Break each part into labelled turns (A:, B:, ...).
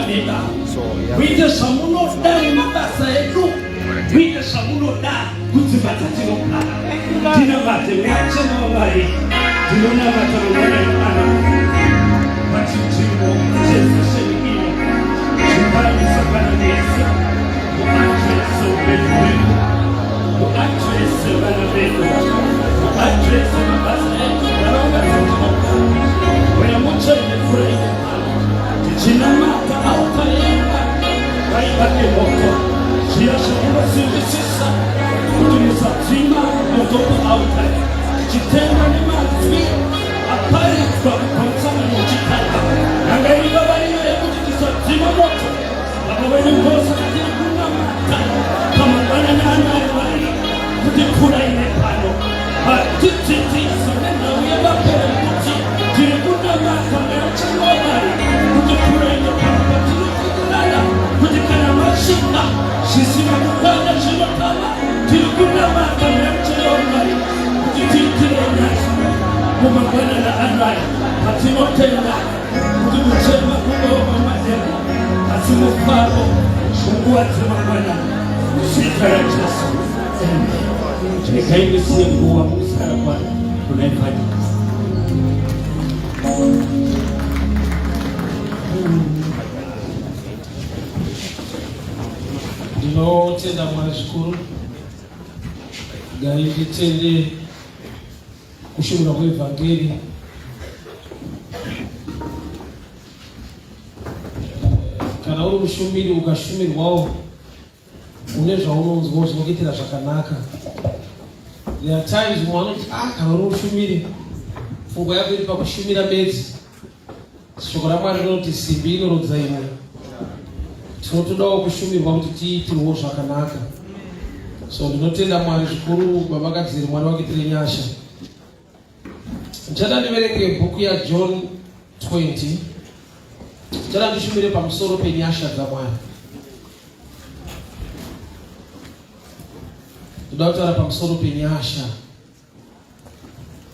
A: vana vedu, muite zvamunoda nemabasa edu, muite zvamunoda kudzimba dzatinogara. Tinamate Mweya Mutsvene waMwari, ndinonamata mangwanani ano pachinzvimbo chesesheni ino, zvimbai misangano yese muadrese upenyu hwedu, muadrese vana vedu, muadrese mabasa edu, nharaunda dzatinogara. Mweya Mutsvene pfurai nepano tichinamata altar yedu ngaibake moto zviya zvamunosimbisisa kuti musadzima moto paaltar tichitenda nemazwi aparidzwa kubva musangano wechitanga yanga iri vavariro yekuti tisadzima moto. Baba vedu ndosaka tiri kunamata pamangwanani ano aMwari kuti pfurai nepano hatidzidzise nenhau yevapere kuti tiri kunamata Mweya Mutsvene waMwari kuti pfurai nepano patinokukurana kuti kana masvika zvisina kukwana zvinotama. Tiri kunamata Mweya Mutsvene waMwari kuti tiitire nyasha mumangwanana ano aya patinotenda kuti kuchema kunova madenga asi mufaro munguva dzemangwanani muzita raJesu, amen. Regai ndisiye nguva mukusara kwayo kuna Evangelist.
B: Ndinotenda Mwari zvikuru. Dai nditende kushumira kweevhangeri. Kana uri mushumiri ukashumirwawo une zvaunonzwawo zvinokuitira zvakanaka. There are times mumwe anoti ah, kana uri mushumiri pfungwa yako iri pakushumira bedzi. Shoko raMwari rinoti simbi inorodza imwe. Tinotodawo kushumirwa kuti tiitirwewo zvakanaka. So ndinotenda Mwari zvikuru, Baba Kadziri, Mwari vakuitire nyasha. Ndichada ndiverenge bhuku yaJohn 20. Ndichada ndishumire pamusoro penyasha dzaMwari. Ndoda kutaura pamusoro penyasha.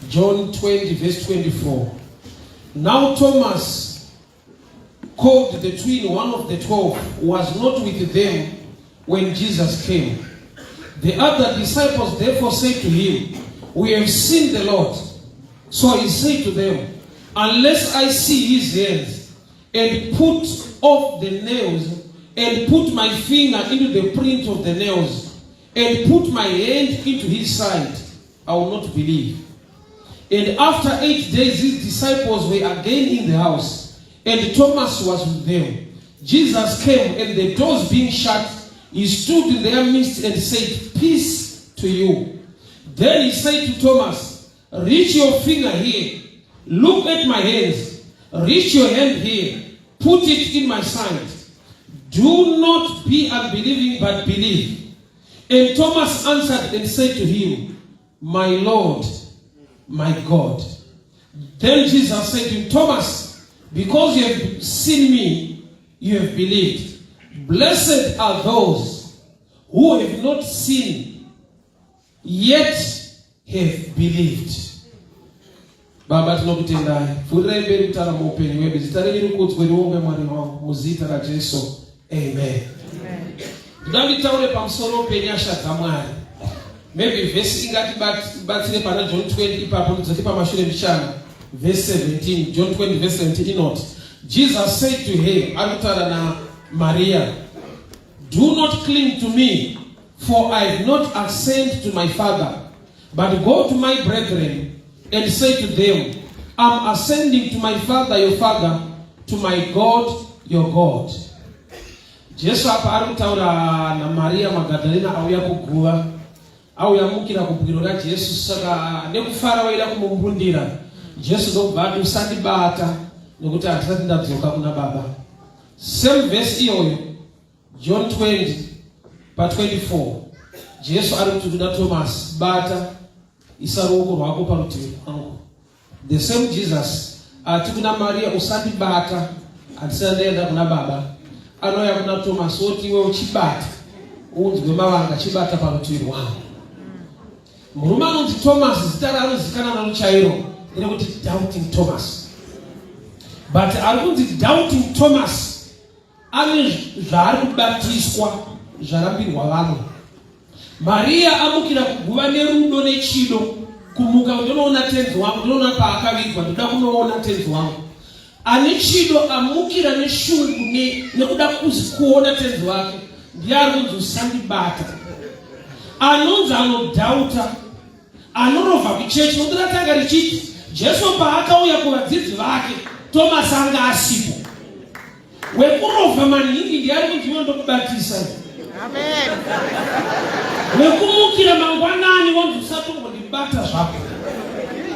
B: John 20 verse 24. Now Thomas, called the twin, one of the 12, was not with them when Jesus came. The other disciples therefore said to him, We have seen the Lord. So he said to them, Unless I see his hands and put off the nails and put my finger into the print of the nails and put my hand into his side, I will not believe. And after 8 days, his disciples were again in the house, and Thomas was with them. Jesus came, and the doors being shut, he stood in their midst and said, Peace to you. Then he said to Thomas, Reach your finger here, look at my hands, reach your hand here, put it in my side. Do not be unbelieving, but believe. And Thomas answered and said to him, My Lord, my God. Then Jesus said to him, Thomas, because you have seen me, you have believed. Blessed are those who have not seen, yet have believed. Baba, tinokutendai. Pfuurirai mberi kutaura muupenyu hwedu. Zita renyu rikudzwe riongwe, Mwari wangu, muzita raJesu, amen. Ndoda nditaure pamusoro penyasha dzaMwari. Maybe vhesi ingatibatsire pana John 20 ipapo, ndidzoke pamashure mbichana. Verse 17, John 20 verse 17 inoti, Jesus said to her, ari kutaura naMaria, Do not cling to me, for I have not ascended to my Father, but go to my brethren and say to them, I'm ascending to my Father, your Father, to my God, your God. Jesu apa ari kutaura naMaria Magadharena auya kuguva, auya mukira kubwiro raJesu, saka nekufara waida kumumbundira. Jesu ndokubva ati, usandibata nekuti handisati ndadzoka kuna Baba. Same verse iyoyo, John 20 pa 24, Jesu ari kuti kuna Thomas, bata, isa ruoko rwako parutivi rwangu. The same Jesus ati kuna Maria, usandibata handisati ndaenda kuna Baba, anouya kuna Thomas oti, iwe uchibata unzwe mavanga, chibata parutivi rwangu. Murume anonzi Thomas, zita raanozikanwa naro chairo nderekuti Doubting Thomas, but ari kunzi Doubting Thomas. Ane zvaari kubatiswa zvarambirwa vamwe. Maria amukira kuguva nerudo nechido kumuka ndinoona tenzi wangu, ndinoona paakavigwa, ndoda kunoona tenzi wangu. Ane chido amukira neshungu nekuda kuona tenzi wake, ndiye ari kunzi usandibata. Anonzi anodhauta Anorovha kuchechi nokuti ratanga richiti Jesu paakauya kuvadzidzi vake Thomas anga asipo. Wekurovha maningi ndiye ari kunzi iwe ndokubatisa.
C: Amen.
B: Wekumukira mangwanani wonzi usatombondibata zvako.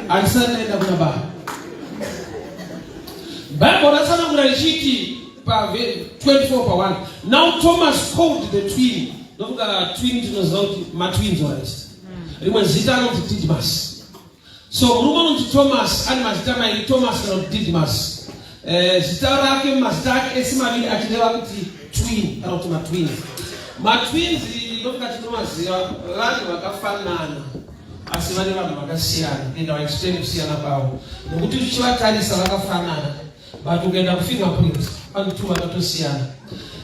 B: Handisati ndaenda kuna baba. Bible ratsanangura richiti pa 24 pa 1. Now Thomas called the twin. Ndofunga twin tinoziva kuti matwins alright. Rimwe zita anonzi Didymus. So murume anonzi Thomas ane mazita mairi, Thomas kana kuti Didymus. Eh, zita rake mazita ake ese maviri achireva kuti twin kana kuti matwins. Matwins ndofunga tinomaziva vanhu vakafanana asi vane vanhu vakasiyana and I explain kusiyana kwavo nokuti uchivatarisa vakafanana but ukaenda kufingerprint pane two vakatosiyana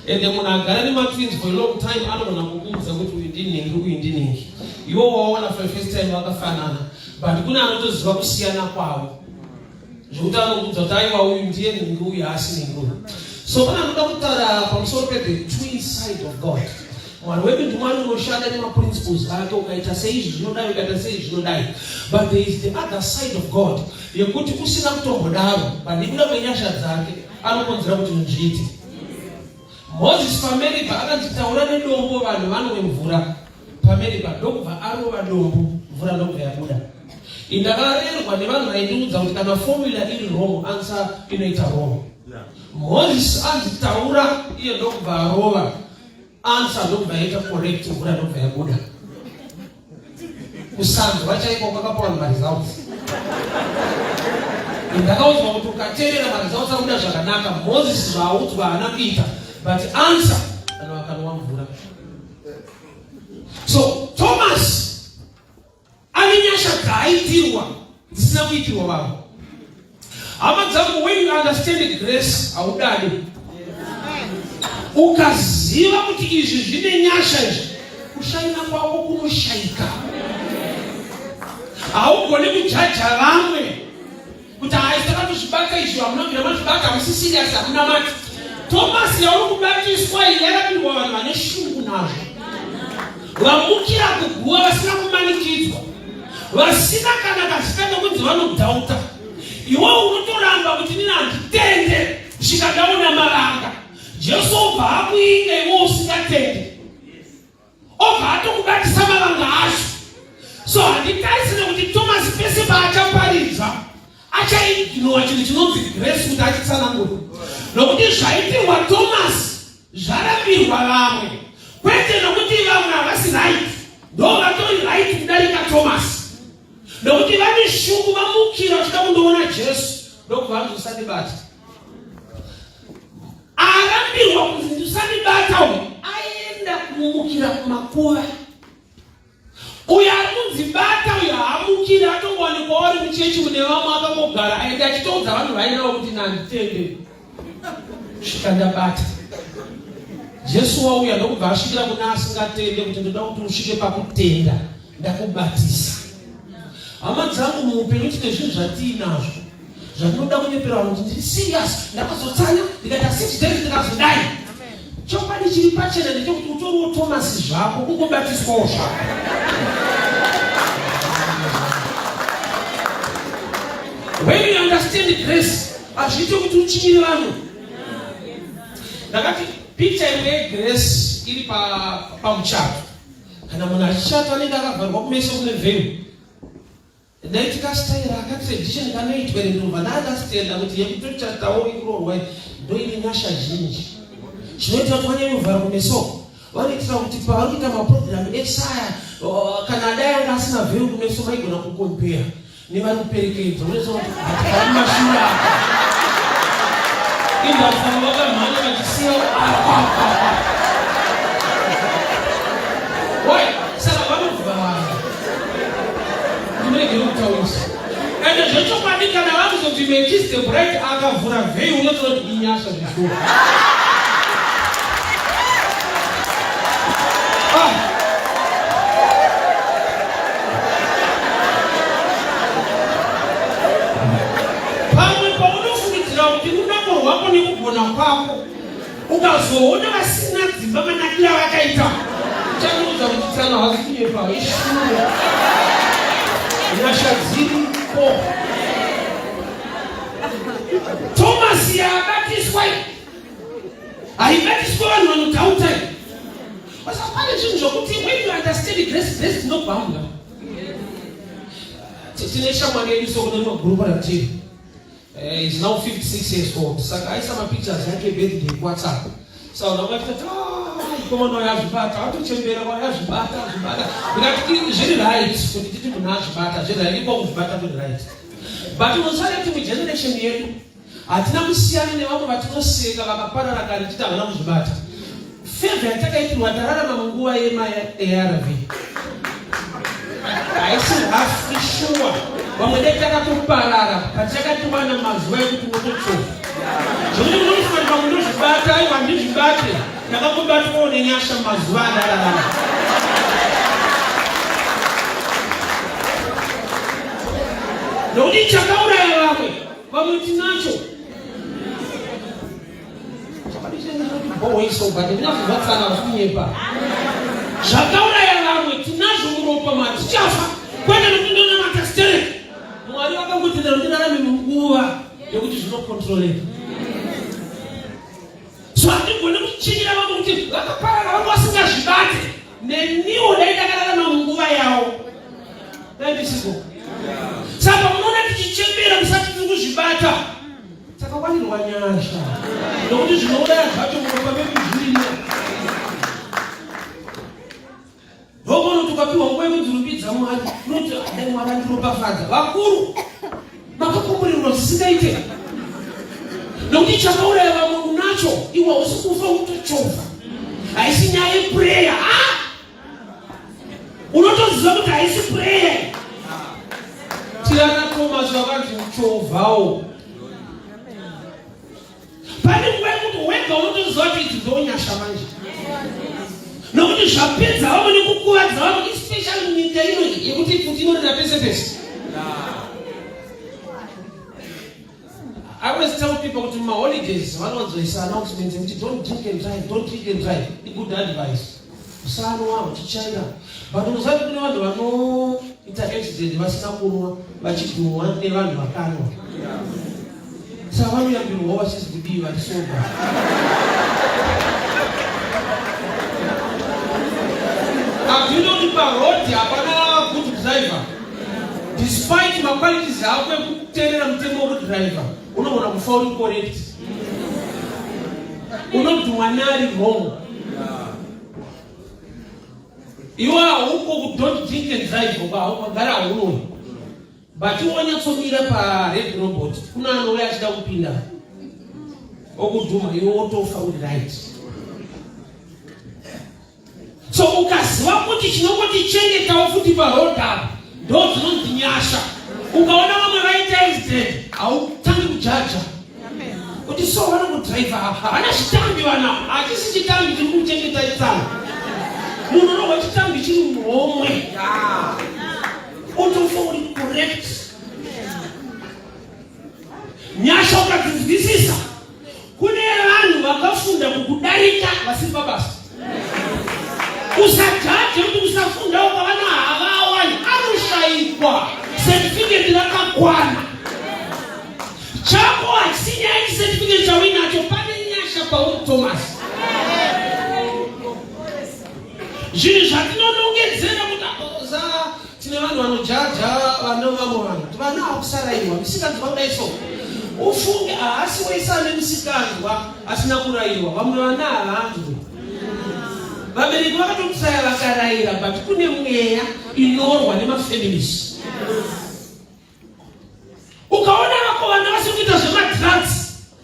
B: ende munhu agara nematwins for a long time anogona kukuudza kuti uyu ndinhingi uyu ndinhingi iwo waona for the first time vakafanana but kune anotoziva kusiyana kwavo zvekuti anokuudza kuti aiwa uyu ndiye nhingi uyu haasi nhingi uyu. So pane anoda kutaura pamusoro pethe twin side of God. Mwari wedu ndiMwari unoshanda nemaprinciples ake, ukaita seizvi zvinodai, ukaita seizvi zvinodai, but there is the other side of God yekuti usina kutombodaro, but nekuda kwenyasha dzake anokonzera kuti zviite. Moses paMeriba akanzi taura nedombo vanhu vanwe mvura paMeriba, ndokubva arova dombo, mvura ndokubva yabuda. Indakarerwa nevanhu vaindiudza kuti kana formula iri wrong, answer inoita wrong. Moses anzi taura, iye ndokubva arova, answer ndokubva yaita correct, mvura ndokubva yabuda. Kusanzwa chaiko kwakapa vanhu maresults. Ndakaudzwa kuti ukateerera maresults abuda zvakanaka. Moses zvaaudzwa haana kuita, but answer vanhu vakanwa mvura. So Thomas ane nyasha dzaaitirwa dzisina kuitirwa vamwe. Hama dzangu, when you understand grace haudadi. Ukaziva kuti izvi zvine nyasha izvi, kushaina kwako kunoshaika. Haugoni kujaja vamwe kuti hai takatozvibata izvi, hamuna kubvira mazvibata, hamusi serious, hamuna mati. Thomas yauri kubatiswa iyi yakapirwa vanhu vane shungu nazvo, vamukira kuguva vasina kumanikidzwa, vasina kana kazita kekunzi vanodhauta. Iwe unotoramba kuti nini handitende kusvika ndaona mavanga. Jesu obva akuinga iwe usingatende, obva atokubatisa mavanga acho. So handitarisire kuti Thomas pese paachaparidza achaignowa chinhu chinonzi grace kuti achitsanangura, nokuti zvaitirwa Thomas zvarambirwa vamwe, kwete nokuti vamwe havasi right, ndo vatori right kudarika Thomas, nokuti vane shungu, vamukira vachida kundoona Jesu, ndokubva vanzi usandibata. Arambirwa kunzi usandibata uyu aenda kumukira kumakuva. Uyo ari kunzi bata uyo haamukiri, atongowanikwa wari muchechi mune vamwe akangogara aende achitoudza vanhu vainavo kuti nanditende svika ndabata. Jesu wauya ndokubva asvikira kuna asingatende kuti ndoda kuti usvike pakutenda, ndakubatisa. Hama dzangu, muupenyu tine zvinhu zvatiinazvo zvandinoda kunyepera vanhu kuti ndiri serious, ndakazotsanya ndikaita 6 days ndikazodai. Chokwadi chiri pachena ndechekuti utoriwo Thomas zvako, kungobatiswawo zvako. When you understand grace, hazviite kuti uchinyire vanhu. Ndakati picture imwe yegrace iri pamuchato. Kana munhu achichata anenge akavharwa kumeso kune veil. Ndaiti kastaira aka tradition kanoitwa ere, ndobva ndaunderstanda kuti yekutochatawo ikuroorwa ndoine nyasha zhinji. Chinoita kuti vanyanye kuvhara kumeso, vanoitira kuti pavari kuita mapurogiramu esaya, kana dai anga asina veil kumeso vaigona kukompera nevari kuperekedza, unoita kuti hatifari mashura indafamba vakamhanya vachisiya. Why? Saka vanovhara, ndinoregera kutaurisa. Ende zvechokwadi kana vakuzoti Melchizedek Bright akavhura veil, unotoona kuti inyasha zvishuwa. kugona kwako. Ukazoona vasina dzimba manakira vakaita, uchandiudza kuti tsano hasi kunyepa, ishuwa. Nyasha dziripo. Thomas yaabatiswa haibatiswa vanhu vanodhauta. Basa pane zvinhu zvokuti when you understand grace, grace dzinobhambwa. Tine shamwari yedu so kune rimwe gurupa ratiri. Eh, is now 56 years old. Saka aisa mapictures yake birthday kuWhatsApp. Saka vanhu vanga vachitoti ah, mukomana uyu azvibata, atochembera kwa azvibata, azvibata. Ndikati zviri right kuti titi munhu azvibata, zviri right, iko kuzvibata kuri right. But unosara kuti mugeneration yedu hatina kusiyana nevamwe vatinoseka vakaparara kare titi havana kuzvibata. Favor yatakaitirwa tararama munguva yemaARV haisi hafu shuwa vamwe dai takatoparara patakatiwana mazuva ekuti unototsova zvekuti munofunga kuti vamwe ndozvibata aiwa handizvibate ndakangobatwawo nenyasha mazuva andararama nokuti chakauraya vamwe vamwe tinacho Zvakauraya vamwe tinazvo muropa matichafa kwete nekuti ndonamata sterek. Mwari vakangotendera kuti ndirarame munguva yekuti zvinokontroleka. So handigoni kuchinyira vamwe kuti vakaparara vanga vasingazvibate. Neniwo dai ndakararama munguva yavo. Dai ndisiko. Saka munoona tichichembera musati tiri kuzvibata. Takawanirwa nyasha nokuti zvinouraya zvacho muropa medu zvirimo. Ndokuona tukapiwa nguva yekudzirumbidza Mwari, unoti dai Mwari andiropafadza. Vakuru makakomborerwa zvisingaite nokuti chakauraya vamwe unacho iwe hausi kufa utochovha. Haisi nyaya yepureya ah! Unotoziva kuti haisi prayer. Tirana Thomas vakanzi uchovhawo. Pane nguva yekuti wega unotoziva kuti idzi ndonyasha manje. Nokuti zvapedza vamwe nekukuvadza vamwe especially munyika ino yekuti pfuti inorira pese pese. I always tell people kuti mumaholidays vanowanzoisa announcements ekuti don't drink and drive, don't drink and drive. Igood advice. Usanwa uchichaira. But unoziva kuti kune vanhu vanoita accident vasina kunwa vachidhumwa nevanhu vakanwa. Saka vanoyambirwawo vasizi kudii vari sober. Hazvino kuti paroad hapana good driver. Despite maqualities ako ekuteerera mutemo wekudriver, unogona kufa uri correct. Unodhumwa neari wrong. Iwe hauko ku don't drink and drive uko haugara haunoi. But iwe wanyatsomira pa red robot kuna anouya achida kupinda okudhuma iwe wotofa uri right. So ukaziva kuti chinongotichengetawo futi paroad apa ndo dzinonzi nyasha. Ukaona vamwe vaita accident hautangi kujaja kuti so vanongodriver havana chitambi vana, hachisi chitambi chiri kuchengeta itsano. Munhu unohwa chitambi chiri muhomwe utofa uri correct. Nyasha ukadzinzwisisa Kune vanhu vakafunda kukudarika vasiri pabasa. Usajaje kuti kusafunda uko vana havawani, anoshaikwa certificate rakakwana. Chako hachisi nyaya yechicertificate chauinacho, pane nyasha pauri Thomas. Zvinhu zvatinonongedzera kuti Tine vanhu vanojaja vana vamwe vanhu kuti vana hakusarairwa misikanzwa kudai so ufunge haasi wese ane misikanzwa asina kurairwa vamwe vana havanzwi vabereki vakatokusaya vakaraira but kune mweya inorwa nemafamilies Ukaona vako vana vasiri kuita zvemadrugs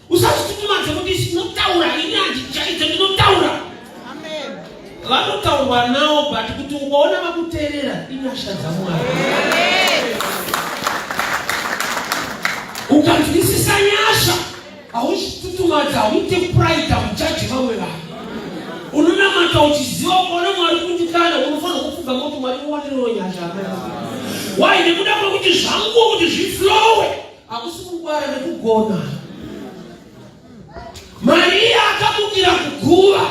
B: usazvitutumadze kuti ndinotaura ini handichaite ndinotaura. Vanotaurwa nawo but kuti ukaona vakuteerera inyasha dzaMwari. Ukanzwisisa nyasha hauzvitutumadze hauite pride haujaji vamwe vanhu. Unonamata uchiziva ukaona Mwari kundikana unofanira kupfugama kuti Mwari muwanirewo nyasha. Why? Nekuda kwekuti zvanguwo kuti zviflowe hakusi kungwara nekugona.
A: Vakamukira kuguva.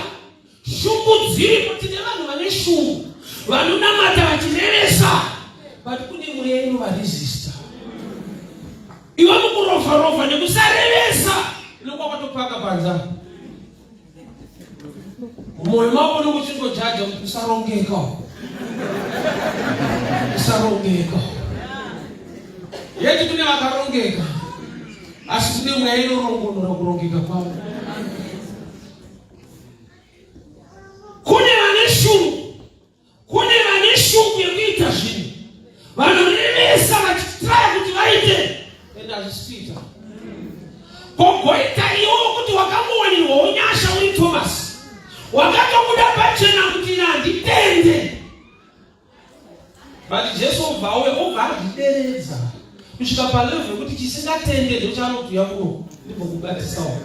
A: Shungu dziripo, tine vanhu vane shungu vanonamata vachirevesa, but kune mweya inovaresista. Iwe mukurovha rovha nekusarevesa unenge wakatopaka panza mumwoyo mako unenge uchingojaja kuti kusarongeka kusarongeka yeti kune vakarongeka asi kune mweya inorongonora kurongeka kwavo. Kune vane shungu, kune vane shungu yekuita zvinhu, vanorevesa vachitraya kuti vaite ende hazvisi kuita. Kogoita iwo kuti wakambowanirwawo nyasha uri Thomas, wakatobuda pachena kuti ini handitende.
B: But Jesu obva auya obva azvideredza kusvika palevel yekuti chisingatende ndochaanoti uya kuno ndimbokubatisawo.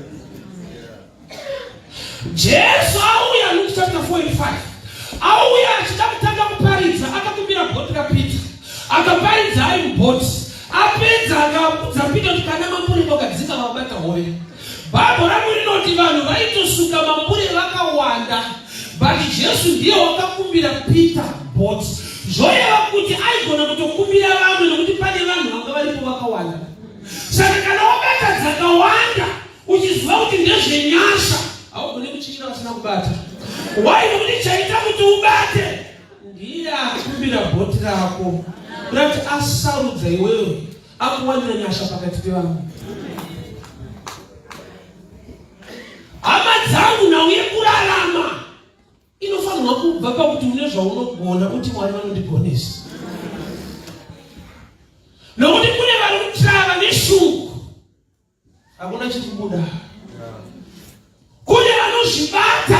A: Jesu auya, Luke chapter 4 and 5, auya achida kutanga kuparidza, akakumbira bhoti raPeter, akaparidza ari mubhoti. Apedza akaudza Peter kuti kana mambure kwakadzika vabata hove. Bhaibheri rangu rinoti vanhu vaitosuka mambure vakawanda, but Jesu ndiye wakakumbira Peter bhoti. Zvoreva kuti aigona kutokumbira vamwe nokuti pane vanhu vanga varipo vakawanda. Saka kana wabata dzakawanda uchiziva kuti ndezvenyasha, haugone kuchinyira vasina kubata. Why? Nokuti chaita kuti ubate ndiye akumbira bhoti rako, kuda kuti asarudza iwewe, akuwanira nyasha pakati pevamwe. Hama dzangu, nhau yekurarama inofanirwa kubva pakuti une zvaunogona uti Mwari vanondigonesa, nokuti kune vari kutrava neshungu, hakuna chiri kubuda. Kune vanozvibata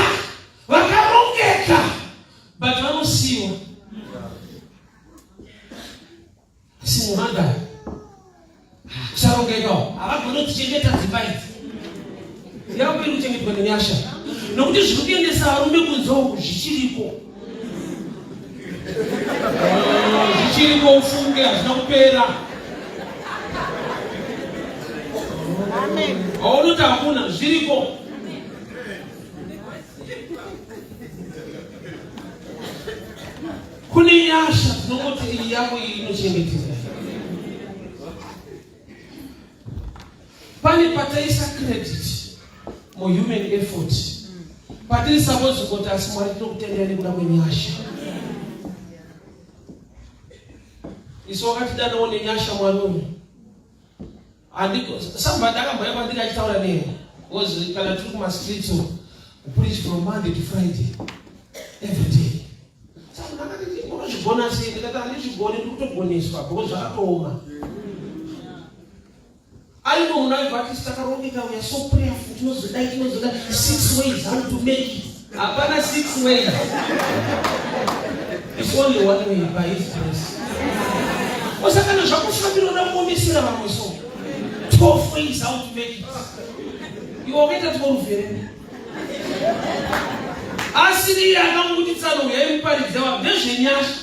A: vakarongeka, but vanosiyiwa. Asi muhanda kusarongekawo, havagoni kuchengeta dzimba idzi. Yako iri kuchengetwa nenyasha, nokuti zviri kuendesa varume kunze uku zvichiriko, zvichiriko, ufunge, hazvina kupera. Haunoti hakuna, zviriko. Kune nyasha dzinongoti iyi yako iyi inochengeteka. Pane pataisa credit muhuman effort, patiri suppose kuti asi Mwari tinokutendera nekuda kwenyasha. Isu wakatidanawo nenyasha Mwari uyu. Somebody akambouya kwandiri achitaura neni, because kana tiri kumastreets uku, preach from Monday to Friday every day. Saka munhu akati, unozvigona sei? Ndikati handizvigoni, ndiri kutogoneswa because zvakatooma. Arimo munhu aibva ati takarongeka, we are so prayerful, tinozodai, tinozodai, six ways how to make it. Hapana six ways, it's only one way, by his grace. Osakana zvakufambira uda kuomesera vamwe, so 12 ways how to make it, iwe wakaita 12 here? Asiri iye akangokuti tsano uyai muparidze wavo, ndezvenyasha.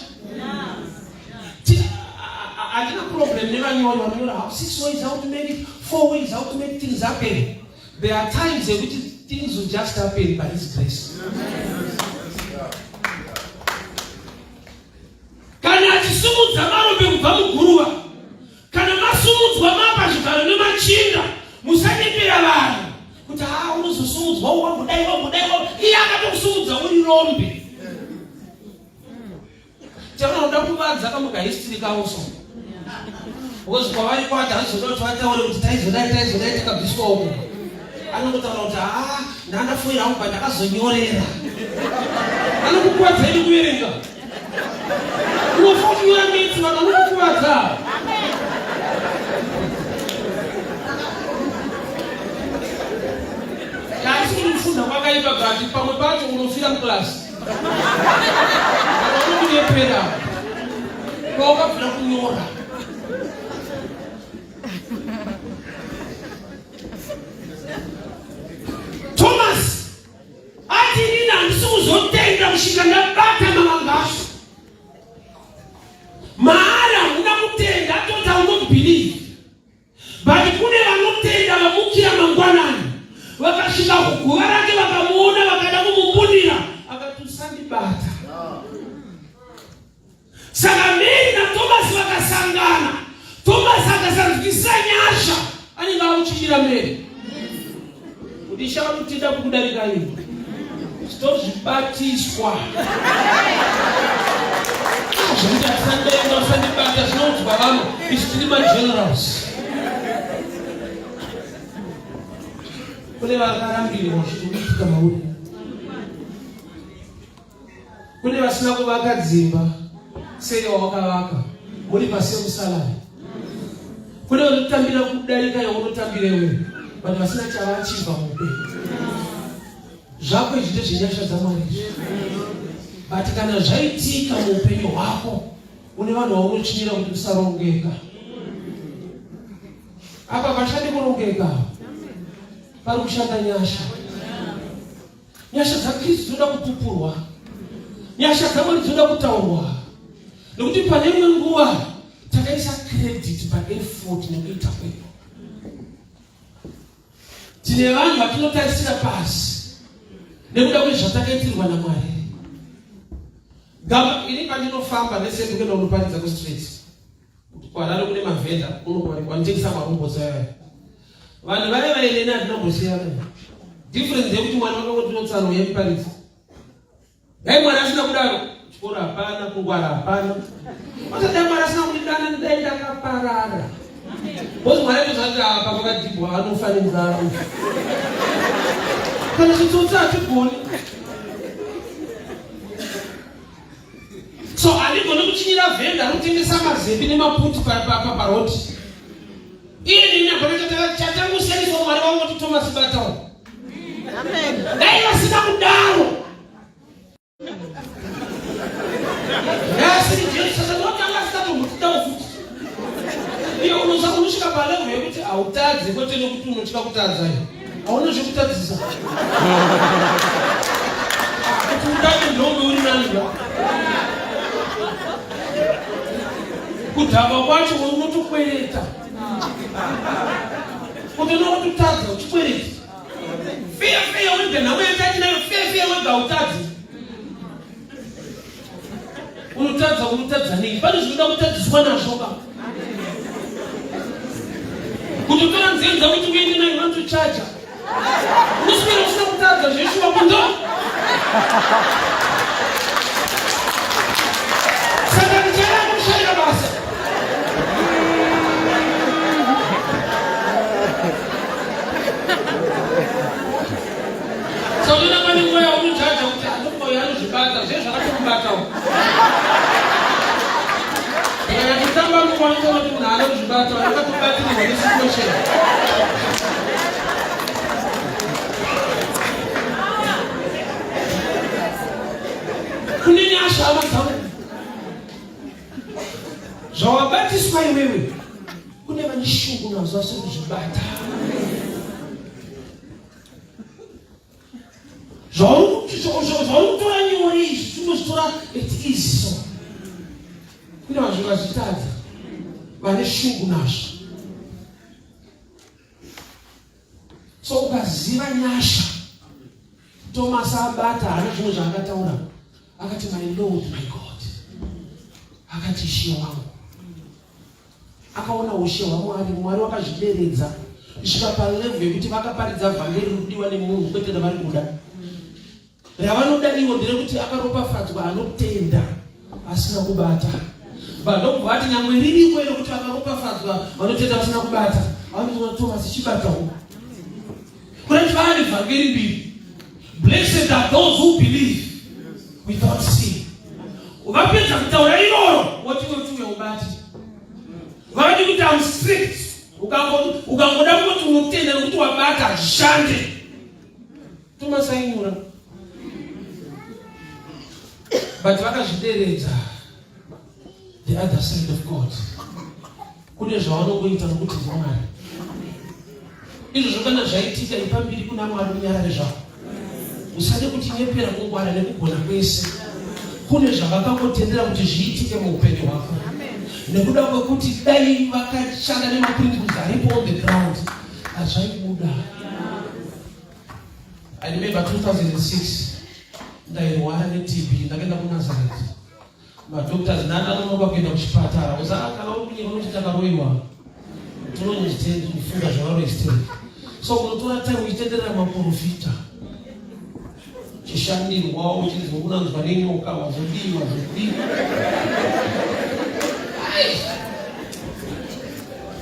A: Handina problem nevanyori vanonyora how six ways how to make it, four ways how to make things happen. There are times yekuti things will just happen by his grace. Kana achisumudza marombe kubva muguruva, kana masumudzwa mapa zvigaro nemachinda, musanyepera vanhu kuti ha unozosumudzwa wambodai wambodai. Iye akatokusumudza uri rombe. Chanoda kuvadza kamuka history kavo so, because kwavari kwati handizoda kuti vataure kuti taizodai taizodai takabviswa uko. Anongotaura kuti haa, ndandafoira hangu, but ndakazonyorera. Anokukuvadza ini kuverenga, unofa uchinyora mitsi, vanhu vanokukuvadza. Handisi kuti kufunda kwakaipa, but pamwe pacho unofira muklasi unokunyepera kwawakabvira kunyora. Thomas ati, inini handisi kuzotenda kusvika ndabata mavanga acho maari. Hamuna kutenda, atoti I will not believe, but kune vanotenda vamukira mangwanani vakasvika. kuguva rake vakamuona vakada kumumbundira, akati usandibata. Saka Mary naTomasi vakasangana. Tomasi akasanzwisisa nyasha, anenge akuchichira Mary kuti ishe vanotenda kukudarika ivo tozvibatiswa zvekuti asandenga usandibata zvinoudzwa vamwe isu tiri magenerals. Kune vakarambirwa zvikuitika mauri, kune vasina kuvaka dzimba sei wawakavaka muri pasame salary, kune vanotambira kudarika yaunotambira iwe, vanhu vasina chavachibva muupenyu. Zvako izvi ndezvenyasha dzaMwari izvi, but kana zvaitika muupenyu hwako une vanhu vaunochinyira kuti usarongeka. Apa pashandi kurongeka, pari kushanda nyasha. Nyasha dzaKristu dzinoda kupupurwa, nyasha dzaMwari dzinoda kutaurwa, nekuti pane imwe nguva takaisa credit paeffort nekuita kwedu. Tine vanhu vatinotarisira pasi nekuda kwezvatakaitirwa naMwari. Gama ini pandinofamba nesendikuenda kunoparidza kustreet kuHarare kune mavhenda vanotengesa marobotsi aya, vanhu vaya vaineni hatinombosiyana. Difference yekuti mwana wakangotinotsanwa yemuparidzi. Dai Mwari asina kudaro, chikoro hapana, kungwara hapana. Dai Mwari asina kundidana, dai ndakaparara, because Mwari aitozati apa pakadhibwa anofa nenzara, kana chitsotsi hatigoni. So handigoni kuchinyira vhenda rotengesa mazembi nemaputi paroti. Iye nini hapana chatangusiyaniswa. Mwari vangu kuti Thomas batawo. Dai vasina kudaro, asiri Jesu saka asingatombotitawo futi. Iye unosa unosvika palevel yekuti hautadze, kwete nekuti unotya kutadza, hauna zvekutadzisa kuti utadze. Ndombe uri nani ba kudhakwa kwacho unotokwereta kuti unokutotadza uchikwereta feya feya wega. Nhamo yatachinayo, feya feya wega utadzi, unotadza, unotadza nei? Pane zvinoda kutadziswa nazvo ka. Kutotora nzenza kuti uende nayo vanotochaja, unoswera usina kutadza zveshuwa kundo. Saka ndichada kushaira basa. Saunoona pane nguva yaunojaja kuti anokoyo anozvibata zve zvakatomubatawo. Kana kutamba nguva unotoona kuti munhu anozvibata akatobatirwa nesituation. Kune nyasha, hama dzangu. Zvawabatiswa iwewe, kune vane shungu nazvo vasiri kuzvibata. Zvauri kutora nyore izvi, chingozvitora at easy. So kune vanhu vazvitadza vane shungu nazvo. So ukaziva nyasha, Thomas abata, haana zvimwe zvaakataura, akati, "My Lord, my God." Akati, "Ishe wangu." Akaona ushe hwaMwari. Mwari wakazvideredza kusvika palevel yekuti vakaparidza vhangeri riri kudiwa nemunhu, kwete ravari kuda. Ravanoda ivo nderekuti akaropafadzwa anotenda asina kubata. Vandobva vati nyangwe ririko rekuti vakaropafadzwa vanotenda vasina kubata, vanotoona Thomas chibatawo. Kurati vane vhangeri mbiri: blessed are those who believe without seeing. Vapedza kutaura iroro, woti woti uya ubati. Vavadi kuti am strict. Ukangoda kuti unotenda nekuti wabata, hazvishande. Thomas ainyura, but vakazvideredza. The other side of God, kune zvavanongoita nokuti ndiMwari. Izvozvo kana zvaitika, ipambiri kuna Mwari, unyarare zvako, usade kutinyepera kungwara nekugona kwese. Kune zvavakangotendera kuti zviitike muupenyu hwako nekuda kwekuti dai vakashanda nemaprinciples aripo on the ground, hazvaibuda.
B: I remember 2006 ndairwara neTB, ndakaenda kuNazareth. Madoctors ndandanonoka kuenda kuchipatara. Uzaa kana uri kunyika unoti takaroiwa. Tinonyifunga zvavaroisteri. So unotora time uchitenderera maprofita. Chishandirwa uchinzwa unanzwa nenyoka wazodii wazodii.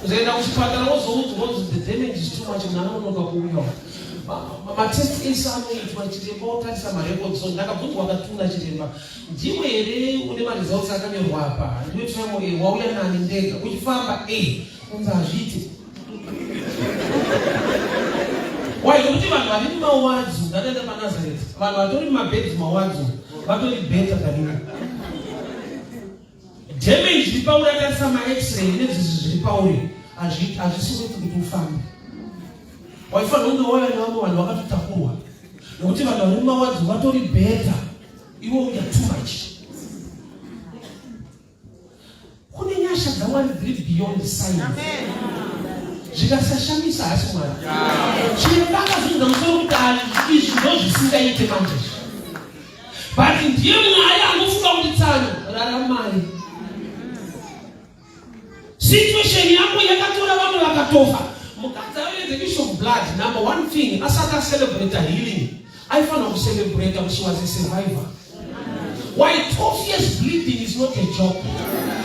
B: Uzoenda kuchipatara wozoudzwa kunzi the damage is too much munhu anonoka kuuya. Matest ese anoitwa chiremba otarisa marecords so ndakabvunzwa akatuna chiremba ndiwe here une maresults akanyorwa apa ndiwe tremo e wauya nani ndega uchifamba e unzi hazviiti why nokuti vanhu vari mumawadzi ndakaenda panazareth vanhu vatori mumabhedzi mawadzi vatori better than you Damage iri pauri atarisa max-ray nezvizvi zviri pauri hazvisi kuti kuti ufambe. Waifanira kunge wauya nevamwe vanhu vakatotakurwa nekuti vanhu vari mumawadzi vatori better iwe uya too much. Kune nyasha dzaMwari dziri beyond science. Zvikasashamisa hasi Mwari. Chiremba akazunza musoro kuti izvi ndozvisingaite manje. But ndiye Mwari anofunga kuti tsano raramai. Situation yako yakatora vamwe vakatofa. Mukadzi aive the issue of blood. Number one thing, asati acelebrate healing, aifanira kucelebrate kuti she was a survivor. Why 12 years bleeding is not a joke.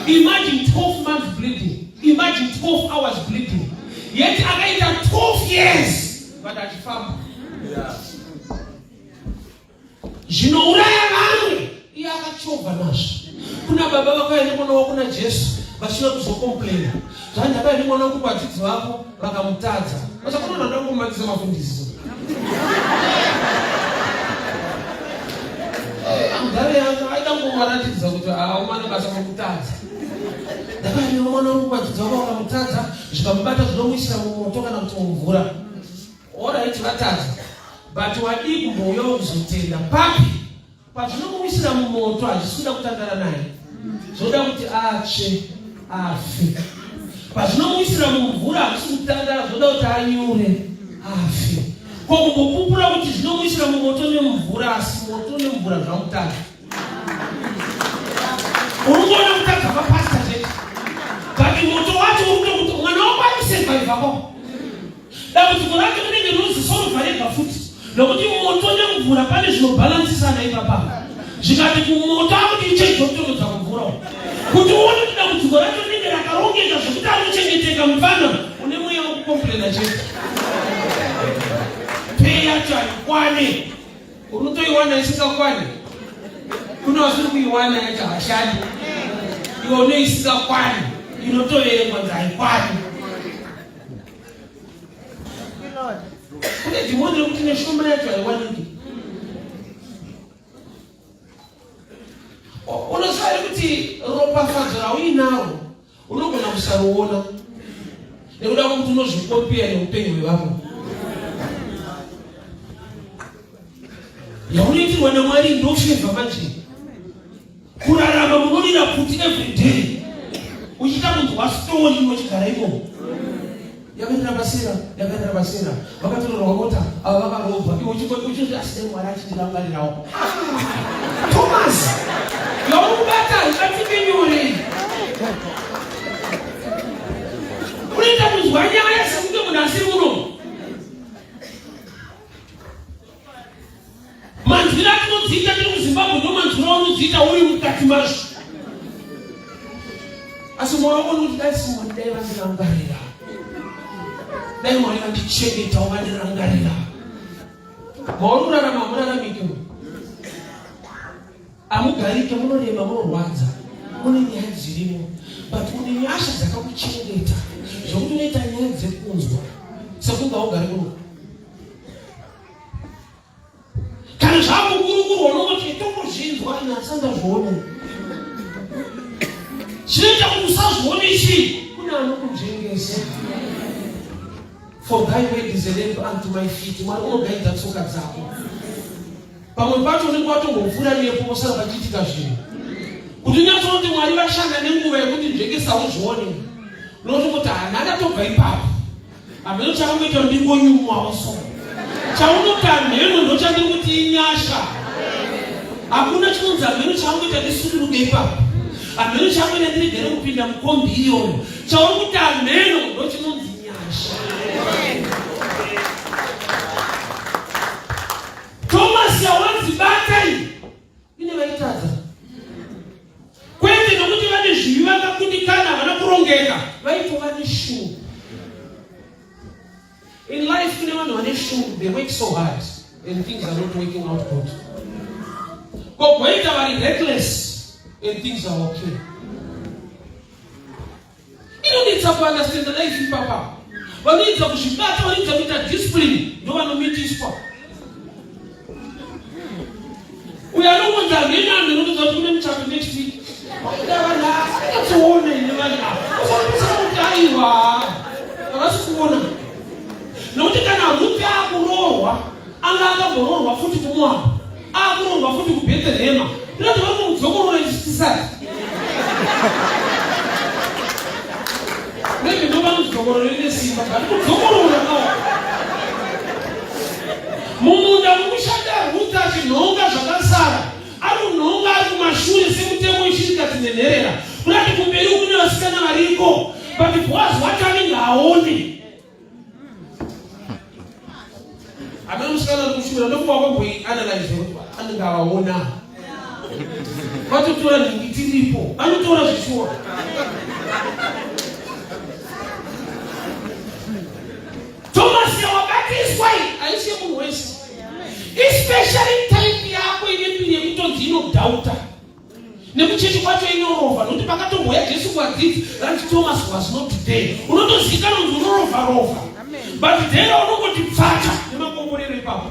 B: Imagine 12 months bleeding. Imagine 12 hours bleeding. Yet akaita 12 years but achifamba. Yeah. Zvinouraya vamwe iye akachovha nazvo. Kuna baba vakauya nemwana wavo kuna Jesu vachida kuzokomplaina. Zvanzi ndakauya nemwana wangu kuvadzidzi vako vakamutadza. Vachakuona ndoda kungomatisa mafundisi. Amudhara yangu aida kungovaratidza kuti haumane basa mokutadza. Ndakauya nemwana wangu kuvadzidzi vako vakamutadza zvikamubata zvinomuisira mumoto kana kuti mumvura. Alright vatadza but wadii kumbouyawo kuzotenda papi pazvinomuwisira mumoto hazvisi kuda kutandara naye zvoda kuti atsve afe pazvinomuwisira mumvura hazvisi kutandara zvoda kuti anyure afe ko kumbopupura kuti zvinomuwisira mumoto nemumvura asi moto nemumvura zvamutadza uri kuona kutadza kwapasta chete but moto wacho uri kutokuti mwana wako akusevhaivha kwako Dambudziko racho rinenge rinozisolva rega futi nokuti moto nemvura pane zvinobhalansisana ipapa. Zvikati kumoto akuti ichaizokutonodza kumvura uko. Kuti uone kuti dambudziko racho rinenge rakarongeka zvekuti anochengeteka mupfana une mweya wekukomplena chete. Pay yacho haikwane. Unotoiwana isingakwane. Kuna vasiri kuiwana yacho hashandi. Iwe une isingakwane inotoverengwa nzi haikwani. Kune dhimoni rekuti neshoma yacho haiwaniki. Unoziva here kuti ropafadzo rauinaro unogona kusaruona nekuda kwekuti unozvikopiya neupenyu hwevamwe. Yaunoitirwa naMwari ndofevha manje. Kurarama munorira pfuti every day uchiita kunzwa story uchigara imomo. Yakaenda basera, yakaenda basera, vakatorerwa mota, ava vakarobwa, iwe uchiti asi dai Mwari achindirangarirawo. Thomas, yauri kubata haibatike nyore. Unoita kunzwa nyaya sekunge munhu asiri muno. Manzwiro atinodziita tiri muZimbabwe ndo manzwiro aunodziita uri mukati mazvo. Asi mwoyo wako unoti dai Mwari dai vandirangarira, dai Mwari vandichengetawo vandirangarira. Mauri kurarama hamuraramike, hamugarike, munorema, munorwadza, mune nyaya dzirimo, but une nyasha dzakakuchengeta zvokuti unoita nyaya dzekunzwa sekunge haugari kuno. Kana zvakukurukurwa unongoti tongozvinzwa ini asi andazvione. Chinoita kuti usazvione chii? Kune anokunzvengesa. For thy word is a lamp unto my feet. Mwari unogaidza tsoka dzako. Pamwe pacho unenge watombopfuura nepo posara pachiitika zvinhu. Kuti unyatsoti Mwari vashanda nenguva yekuti nzvengesa uzvione. Unotongoti hana ndatobva ipapo. Hameno chakangoita ndingonyumwawo so. Chaunoti hameno.
A: Hakuna chinonzi hameno chaangoita ndisuduruke ipapo, hameno chaangoita ndirigere kupinda mukombi iyoyo. Chauri kuti hameno ndochinonzi nyasha. Thomas yawanzi bata iyi ine vaitadza kwete nokuti vane zvivi vakakundikana, havana kurongeka, vaitova neshungu. In life kune vanhu vane shungu, they work so hard and things are not working out good. Kogoita vari reckless and things are okay. Inonetsa kuunderstanda life ipapa. Vanoedza kuzvibata, vanoedza kuita discipline, ndovanomitiswa. Uyo anongonzi hameno hameno kutoziva kuti kune muchato next week. Vakuda vanhu asingatoona ine vanhu ava. Usakutsira kuti aiwa. Havasi kuona. Nokuti kana Rute akuroorwa, anga akamboroorwa futi kuMoabhu, akuroorwa futi kuBhetherehema. Ndinoti vari kumudzokorora isu tisati. Maybe ndovanodzokorora ine simba, but kudzokorora no. Mumunda mukushanda Rute achinhonga zvakasara, ari kunhonga ari kumashure semutemo wechirikadzi nenherera. Kurati kumberi kune vasikana variko, but Boaz wacho anenge aone. Amene musikana ari kushumira ndokuva kwamboianalyze kuti anenge avaona. Vatotora nhingi tiripo, vanotora zvishuwa. Thomas wabatiswa iyi haisi yemunhu wese, especially type yako ine mbiri yekutonzi inodoubta nekuchechi kwacho inorova, nokuti pakatomboya Jesu kuadzidzi ranzi Thomas was not there. Unotozikanwa kunzi unorova rova, but there unongoti pfata nemakomborero ipapo.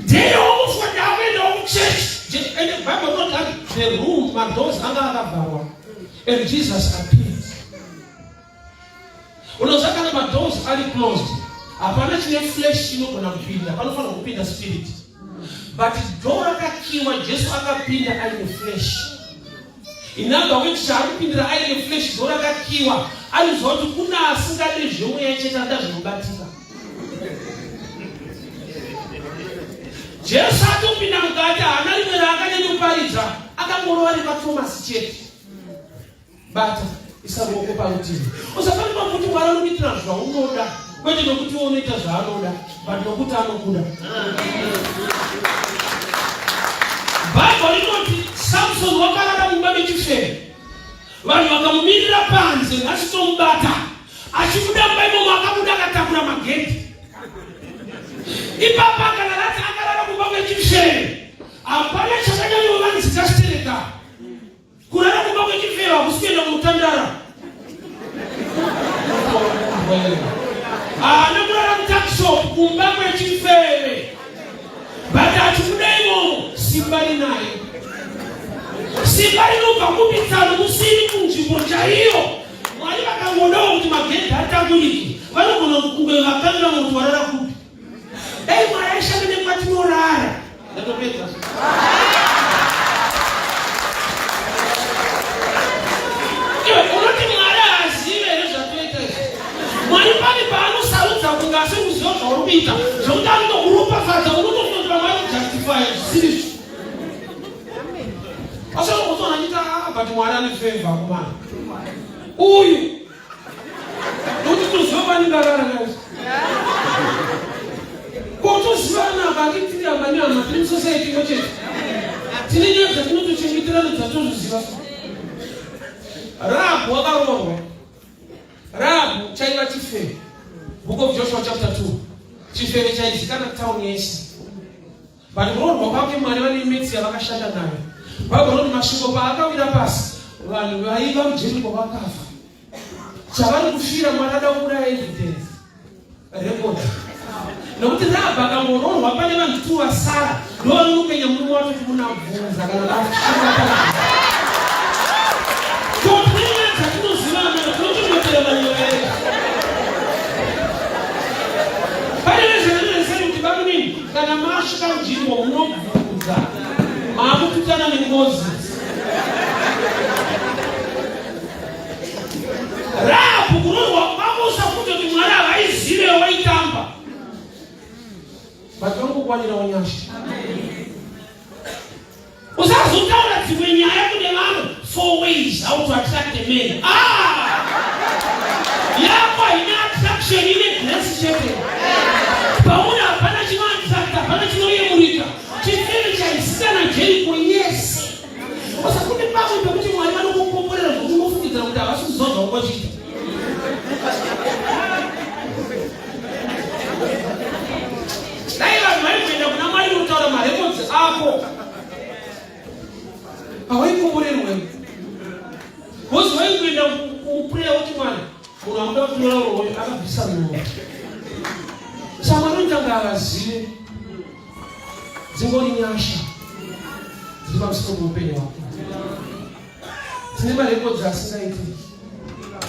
A: There wakufa ndakuendawo kuchechi, and the Bible not that the room madoors anga akavharwa and Jesus appeared. Unoziva kana madoors ari closed, hapana chine flesh chinogona kupinda, panofanira kupinda spirit. But door rakakiwa, Jesu akapinda aine flesh. In other words, chaari kupindira aine flesh, door rakakiwa, anoziva kuti kuna asingade zvemweya chete, anoda zvinobatika. Jesu atopinda mukati, haana rimwe raakanyanya akangorova repaThomas chete. Bata, isa ruoko parutivi. Usafanirwa kuti Mwari anokuitira zvaunoda, kwete nokuti iwe unoita zvaanoda, but nokuti anokuda. Bhaibheri rinoti Samson wakarara mumba mechifeve, vanhu vakamumirira panze, nhasi tomubata. Achibuda mumba imomo, akabuda akatakura magedhi. Ipapa kana rati akarara mumba mechifeve, hapana chakanyanyovanzika chitereka. Kurara kumba kwechifeve hakusi kuenda kunotandara. Haana kurara mutuckshop, kumba kwechifeve, but achibuda imomo simba rinaye. Simba rinobva kupitsano musiri munzvimbo chaiyo. Mwari vakangodawo kuti magedhi atangurike, vanogona kunge vakanga kuti warara kupi. Dai Mwari aishanda nekwatinorara. Ndatopedza. Iwe unoti Mwari haazive here zvatoita izvi? Mwari pane paanosarudza kunge asiri kuziva zvauri kuita, zvekuti anotokuropafadza, unotofunga kuti vamwe vanojustifya zvisiri izvo. Asi unozoona achiti, ah, but Mwari ane favor kumana uyu, nokuti toziva panenge arara naizvo. Kotozivana akati tiri hama nehama, tiri musociety imwe chete, tine nyaya dzatinotochengeterana dzatozviziva. Rahabhu wakaroorwa. Rahabhu chaiva chifeve. Book of Joshua chapter 2, chifeve chaizikana town yese. But kuroorwa kwake, Mwari vane metsi yavakashanda nayo. Bhaibheri rinoti masvingo paakawira pasi, vanhu vaiva muJeriko vakafa. Chavari kufira, Mwari ada kuuraya evidence record, nokuti Rahabhi akangoroorwa, pane vanhu tu vasara ndovanonopenya murume wacho kuti munabvunza kana vasvika. Totine dzatinozivana, tinochengetera manyaya edu. Pane vezveneseri kuti bamunini, kana masvika nzvimbo munobvunza, maakututana nengozi. Rahabhu kuroorwa kwako, usafunge kuti Mwari havaizive waitamba.
B: Vanokuwanirawo nyasha.
A: Usazotaura dzimwe nyaya kune vamwe. Four ways how to attract a man. Ah! Yako haina attraction, ine grace chete. Pauri hapana chinoattracta, hapana chinoyemurika. Chifere chaisika naJeriko yese. Usakune pamwe pekuti Mwari vanokukomborera zvokuti unofungidzira kuti havasi kuziva zvaunga uchiita. Dai vanhu vaimboenda kuna Mwari kunotaura marekodzi ako hawaikomborerwa because waingoenda kupreya kuti Mwari munhu amuda kutora uroyo akabvisa munhu saka Mwari unoita kunge havazive dzingori nyasha dziri pamusoro peupenyu hwako. Tine marekodzi asingaiti.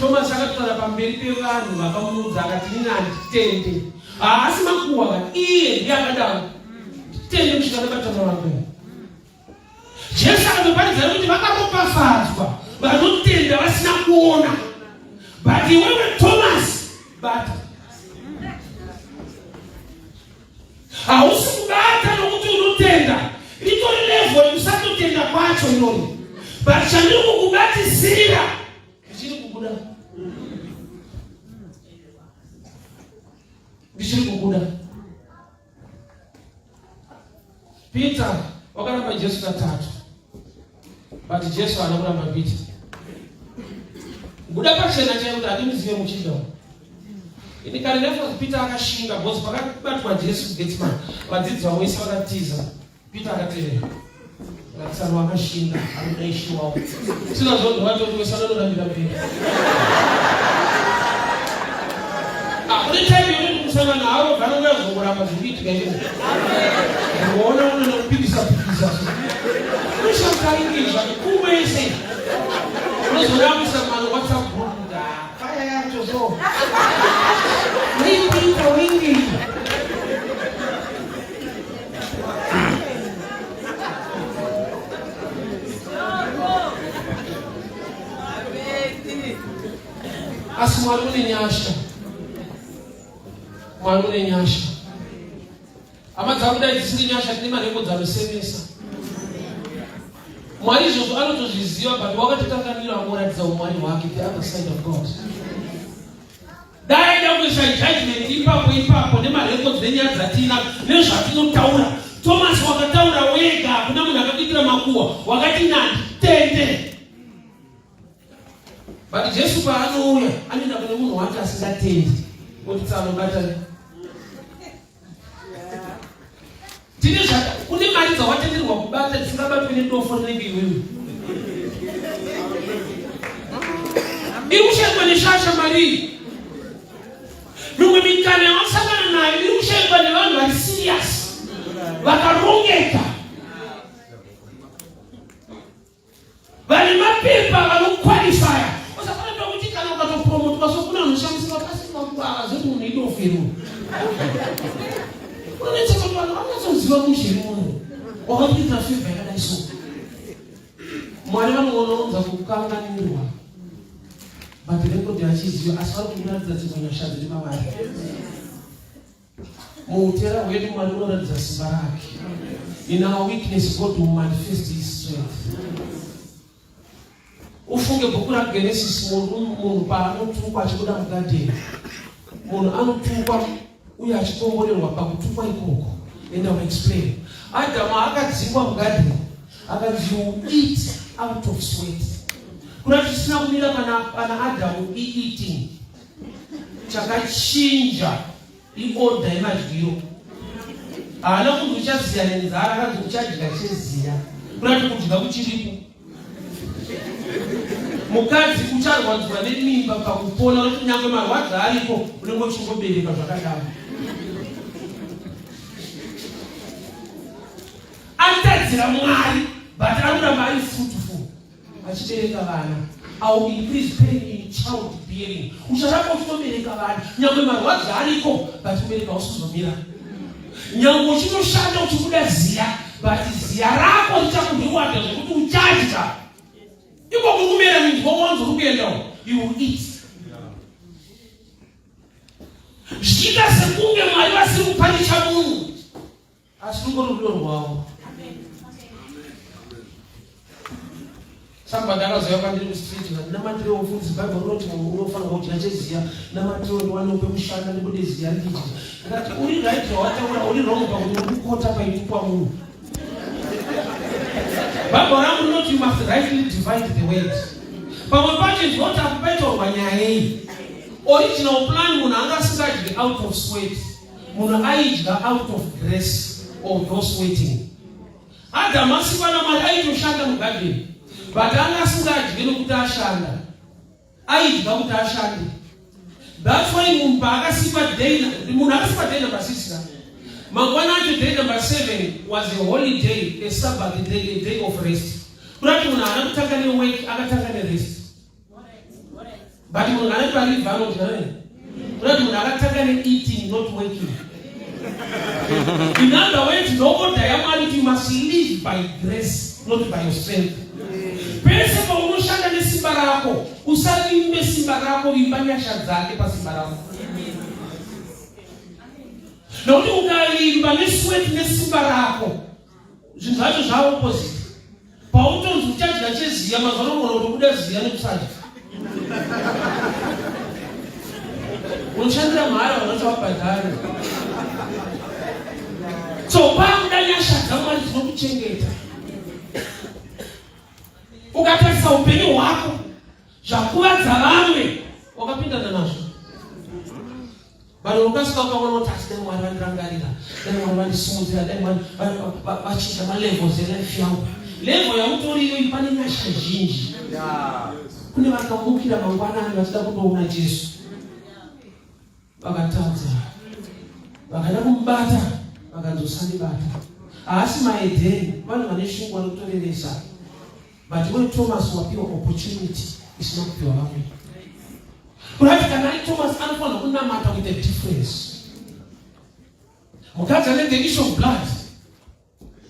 A: Thomas akataura pamberi pevanhu vakamuudza akati ini handitende. Haasi makuhwa akati iye ndiye akadaro. Tende kusvika ndabata mavanga. Jesu akatoparidza kuti vakaropafadzwa vanotenda vasina kuona. But iwewe Thomas bata. Hausi kubata nokuti unotenda, ritori level yekusatotenda kwacho irori, but chandiri kukubatisira ndichiri kubuda, ndichiri kubuda. Peter wakaramba Jesu katatu, but Jesu haana kuramba Peter. Kubuda pachena chaiyo kuti handimuzive muchinda uyu. Ini kare ndafunga kuti Peter akashinga because pakabatwa Jesu kuGetsemane vadzidzi vamwe vese vakatiza. Peter akatevera. Akatsano akashinga anoda ishe wavo. Sina zvondo vacho kuti wese anonorambira mberi. Ah, kune time yekuti kusangana havo vanouya kuzongoramba zviri kuitika izvo. Unoona unoona kupikisa pikisa. Unoshangaingi zvake kumwese. Unozoramisa mano WhatsApp group kuti ah, fire yacho so. Wingi wingi.
B: Asi Mwari une nyasha. Mwari une nyasha. Hama dzangu dai dzisiri nyasha tine marekodzi anosemesa. Mwari izvozvo anotozviziva but wakatokanganwira angoratidza umwari hwake the other side of God. Dai aida kuisa judgment ipapo ipapo nemarekodzi nenyaya dzatina nezvatinotaura. Thomas wakataura wega hakuna munhu akakuitira makuhwa wakati nandi tende. But Jesu paanouya anoenda kune munhu wacho asingatendi oti tsano batani. Tine zvaka kune mari dzawatenderwa kubata dzisingabatwi nedofo rinenge iwewe. Iri kushaikwa neshasha mari iyi. Mimwe mikana yawasangana nayo iri kushaikwa nevanhu vari serious vakarongeka. Vane mapepa vanokwalifaya. Usafanira kuti kana ukatopromotwa so kuna anoshandiswa pasi makuva zvoti munhu idofu iri. Unonetsa kuti vanhu vanonyatsoziva mushe iri munhu. Wakakuitira favor yakadai so. Mwari vanoononza kukanganirwa. But record achiziva asi vari kuratidza dzimwe nyasha dziri mavari. Muutera hwedu Mwari unoratidza simba rake. In our weakness God will manifest his strength. Ufunge bhuku raGenesis munhu paanotukwa achibuda mugadheni. Munhu anotukwa uye achikomborerwa pakutukwa ikoko. And I will explain. Adamu akadzingwa mugadheni akanzi you eat out of sweat. Kuna chisina kumira pana Adamu eating. Chakachinja iodha yemadyiro. Haana kunzi uchaziya nenzara, akanzi uchadya cheziya. Kurati kudya kuchiripo. Mukadzi ucharwadzwa nemimba pakupona nokuti nyangwe marwadzo aripo unenge uchingobereka zvakadaro. Atadzira Mwari but anoramba ari fruitful. Achibereka vana. I will increase pain in child bearing. Ucharamba uchitobereka vana. Nyangwe marwadzo ariko but kubereka usizomira. Nyangwe uchitoshanda uchibuda ziya but ziya rako richakureward zvekuti uchadya. Iko kukumera minzwa wanzo uri kuenda you will eat. Zvichiita sekunge Mwari vasiri kupanicha munhu.
A: Asi rungori rudo rwavo. Somebody akazouya kwandiri kustreet vakati namatirewo mufundisi Bible rinoti munhu unofanirwa kudya cheziya namatirewo ndiwanewo pekushanda ndibude ziya ndidye. Ndikati uri right zvawataura uri wrong pakuti uri kukota paitukwa munhu. Bible rangu rinoti you must rightly divide the word. Pamwe pacho is not apo paitaurwa nyaya yei. Original plan munhu anga asingadyi out of sweat. Munhu aidya out of grace although sweating. Adamu asikwa naMwari aitoshanda mugadheni but anga asingadye nokuti ashanda, aidya kuti ashande. That's why munhu paakasikwa day, munhu akasikwa day number 6 ka mangwana acho day number 7 was a holiday, a sabbath day, a day of rest. Kurati munhu haana kutanga nework, akatanga nerest. But munhu ane parivha anodya nei? Kurati munhu akatanga neeating not working. In other words, no order yaMwari kuti you must live by grace not by your strength. Pese paunoshanda nesimba rako, usavimbe simba rako, vimba nyasha dzake pasimba rako. Nokuti ukavimba nesweat nesimba rako, zvinhu zvacho zvaopposite. Pautonzi uchadya cheziya mazuva ano unogona kutobuda ziya nekusadya. Unoshandira mahara vanhu vacho vabhadhare. So pakuda nyasha dzaMwari dzinokuchengeta. Ukatarisa upenyu hwako zvakuvadza vamwe wakapindana nazvo. Vanhu vokasika ukaona kuti asi dai Mwari vandirangarira, dai Mwari vandisimudzira, dai Mwari vachinja malevels elife yangu. Level yautori iyoyi pane nyasha zhinji. Kune vakamukira mangwanani vachida kundoona Jesu, vakatadza, vakada kumubata, vakanzi usandibata. Haasi maedheni, vanhu vane shungu vanotoreresa. But iwe Thomas wapiwa opportunity isina kupiwa vamwe. Kurati kana ari Thomas anofanira kunamata with a difference. Mukadzi ane the issue of blood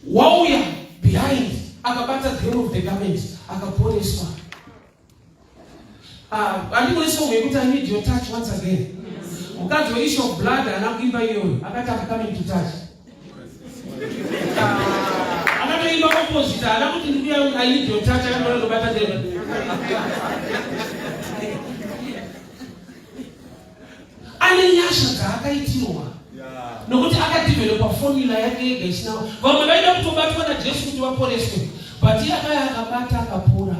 A: wauya behind akabata the hem of the garment akaporeswa. Ah, andimune song yekuti I need your touch once again. Mukadzi we issue of blood haana kuimba iyoyo, akati I'm coming to touch. Ah, akatoimba opposite, haana kuti ndikuya I need your touch, akatoona ndobata ndega. Ane nyasha dzaakaitirwa nokuti akadevelopa formula yake yega isina vamwe vaida kutobatwa naJesu kuti vaporeswe, but iye akaya akabata akapora.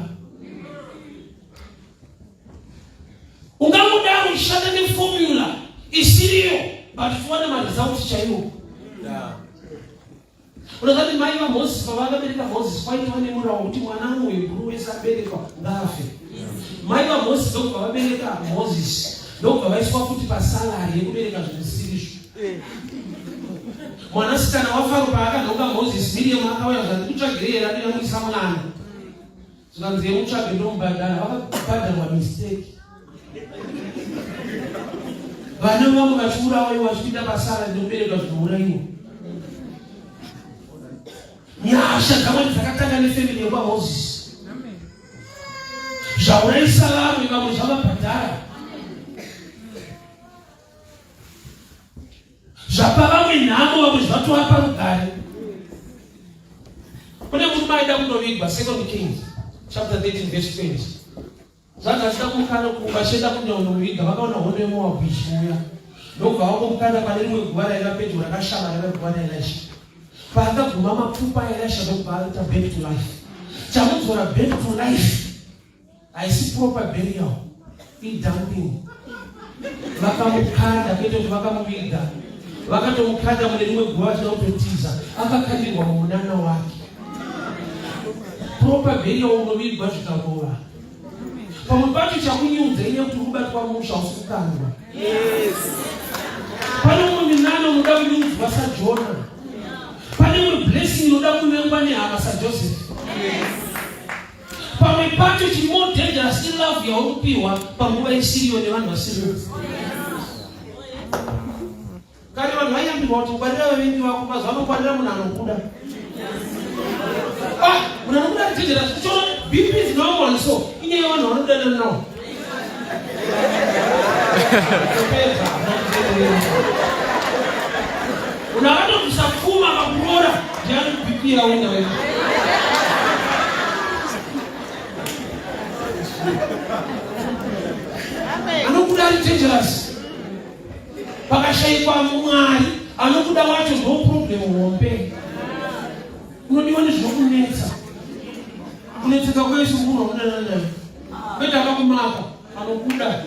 A: Ungangodaro uchishanda neformula isiriyo but uchiwana maresults chaiwo. Unozati mai vaMoses pavakabereka Moses kwaitova nemurau wekuti mwana muHebhuru wese aberekwa ngaafe. Mai vaMoses ndokubva vabereka Moses ndokubva vaiswa futi pasalari yekubereka zvinhu zvisiri Mwanasikana waFaro paakanhonga Moses, Miriam akauya zvanzi kutsvagirei here andinamwisa mwana. Zvikanzi yemutsvage ndomubhadhara vakabhadharwa mistake. Vana vamwe vachiurawa ivo vachipinda pasara ndinobereka zvinourayiwa. Nyasha dzamwari dzakatanga nefamily yekwaMoses. Zvaurayisa vamwe vamwe zvavabhadhara. Zvapa vamwe nhamo vamwe zvatovapa rugare. Kune murume aida kundovigwa Second Kings chapter 13 verse 20. Zvanzi achida kumukana vachienda kundomuviga vakaona hondo yeMoabhu ichiuya. Ndokubva vangomukanda pane rimwe guva raiva pedyo rakashama raiva guva raElisha. Paakaguma mapfupa aElisha ndokubva aita back to life. Chamudzora back to life haisi proper burial idumping vakamukanda kwete kuti vakamuviga vakatomukanda mune rimwe guva vachida kutotiza akakandirwa mumunana wake proper burial unovigwa zvikarova pamwe pacho chakunyudza inyaya kuti uri kubatwa musha usi kukandwa pane umwe minana unoda kunyudzwa sajona pane imwe blessing inoda kuvengwa nehama sajoseph Pamwe pacho chiri more dangerous ilove yauri kupiwa panguva isiriyo nevanhu vasiriyo. Kare vanhu vaiyambirwa kuti ngwarira vavengi vako, mazuva ano ngwarira munhu anokuda. Ah, munhu anokuda ari dangerous. Uchiona BP is normal so inyaya yevanhu vanodanana nawo. Munhu akatobvisa pfuma akakurova.
B: BP yaunayo. Anokuda ari dangerous. Pakashaikwa Mwari anokuda wacho ndo problem hombe. Unodiwa nezvinokunetsa. Kunetseka kwese munhu waunodana naye. Kwete akakumaka anokuda.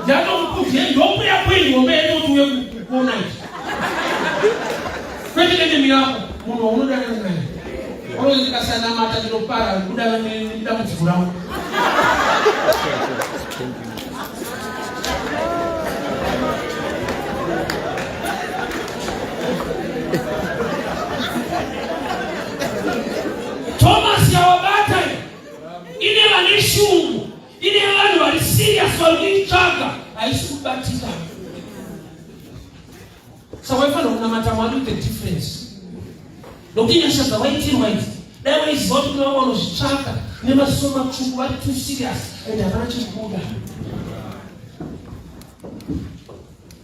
B: Ndatokukudzei ndokuya kwenyu hombe yedu kuti uye kuona izvi. Kwete enemy yako munhu waunodana naye. Unoti ndikasanamata ndinopara kudana nedambudziko rangu. Thomas yawabata ine vane shungu, ine vanhu vari serious vari kuitsvaga, haisi kubatika. Saka waifanira kunamata Mwari with the difference. Nokuti nyasha dzawaitirwa idzi, dai waiziva kuti kune vamwe vanozvitsvaka nemaziso matsvuku vari too serious and havana chekubuda.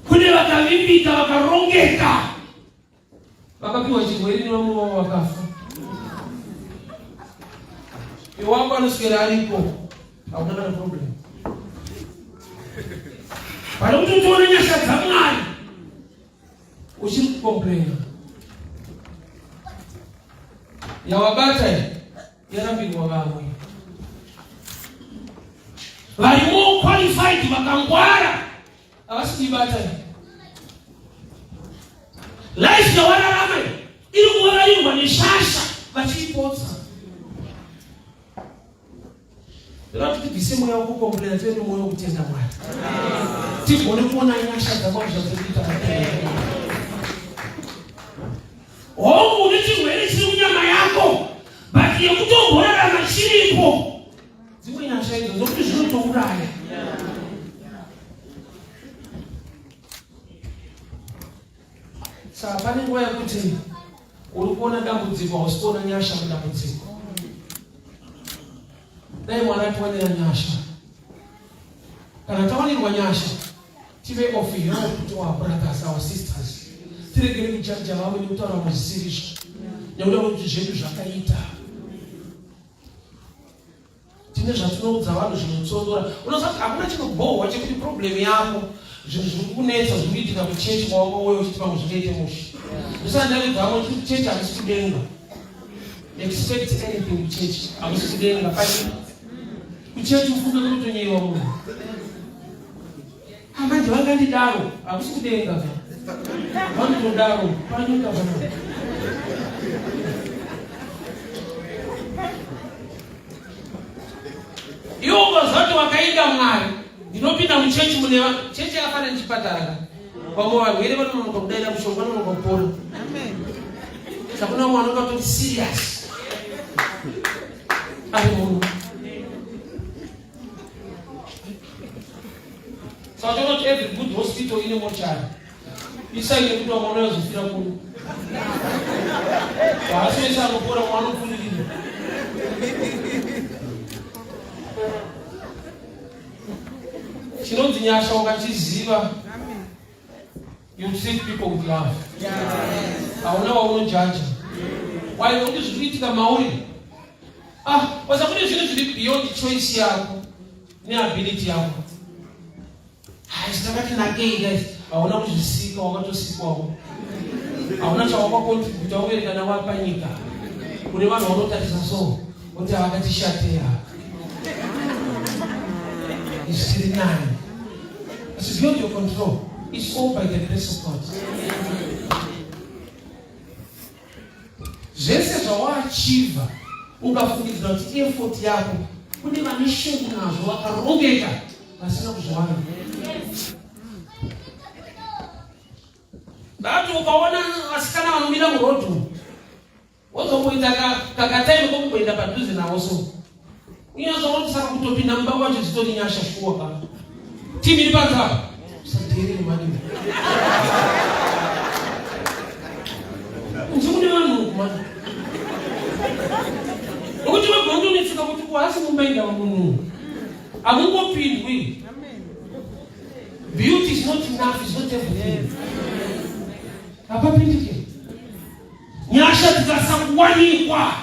B: Kune vakavimbika vakarongeka vakapiwa chirwere nevamwe vavo vakafa. Iwangu anoswera aripo, hauna kana problem. Pane kuti utione nyasha dzaMwari uchiri kukomplaina. Yawabata iyi yarambirwa vamwe vari more qualified vakangwara havasi kuibata iyi. Life yawararama iri kuvarairwa neshasha vachiipotsa. Ndoda kuti tibvise mweya wekukomplaina tive nemwoyo wekutenda Mwari. Tigone kuona nyasha dzaMwari zvadziri kuita muupenyu. Hongu une chirwere chiri munyama yako but yekutomborarama chiripo. Dzimwe nyasha idzo ndokuti zvinotouraya. Saka pane nguva yekuti uri kuona dambudziko hausi kuona nyasha mudambudziko. Dai Mwari atiwanira nyasha. Kana tawanirwa nyasha, tive of help to our brothers, our sisters. Tiregere kujaja vamwe nekutaura vamwe zvisiri nekuda kwekuti zvedu zvakaita. Tine zvatinoudza vanhu zvinotsondora. Unoziva kuti hakuna chinobhohwa chekuti problem yako zvinhu zviri kukunetsa zviri kuitika kuchechi kwawanga uye uchiti pamwe zvingaite mushe. Ndisati ndaudza vamwe kuti chechi hakusi kudenga. Expect anything kuchechi hakusi kudenga pane kuchechi ufunge kunotonyeyiwa munhu. Manje vangandidaro hakusi kudenga ka. Vanotodaro panyika pano. Iwo ukazoti wakainda Mwari, ndinopinda muchechi mune chechi yakafanana nechipatara ka. Vamwe varwere vanononoka kudaira mushonga vanonoka kupora. Amen. Saka kuna vamwe vanonga vatori serious. Ari munhu. Saka toona kuti every good hospital ine mochari. Isai nekuti vamwe vanozofira kuno. Haasi wese anopora mwana anopfuurira. Chinonzi nyasha ukachiziva you treat people with love. Hauna waunojaja. Why nekuti zviri kuitika mauri ah basa kune zvinhu zviri beyond choice yako neability yako haisi takati nakei guys hauna kuzvisika wakatosikwawo hauna chawakakontributa uye kana wapa nyika kune vanhu vanotarisa so kuti havakatishateya isiri nani It's beyond your control. It's all by the grace of God. Zvese zvawaachiva ungafungidzira kuti effort yako kune vane shungu nazvo vakarongeka vasina kuzviwana. Ndati ukaona vasikana vanomira muroad wozomboita kakatime kokumboenda padhuze navo so unyatsoona kuti saka kutopinda mumba kwacho dzitori nyasha shuwa ka timu iri panze apa usateerere mani kunze kune vanhu uku mani nokuti vagondonetseka kuti kuhasi mumba indava munhu hamungopindwi beauty is not enough is not everything hapapindike.
A: Kuwanikwa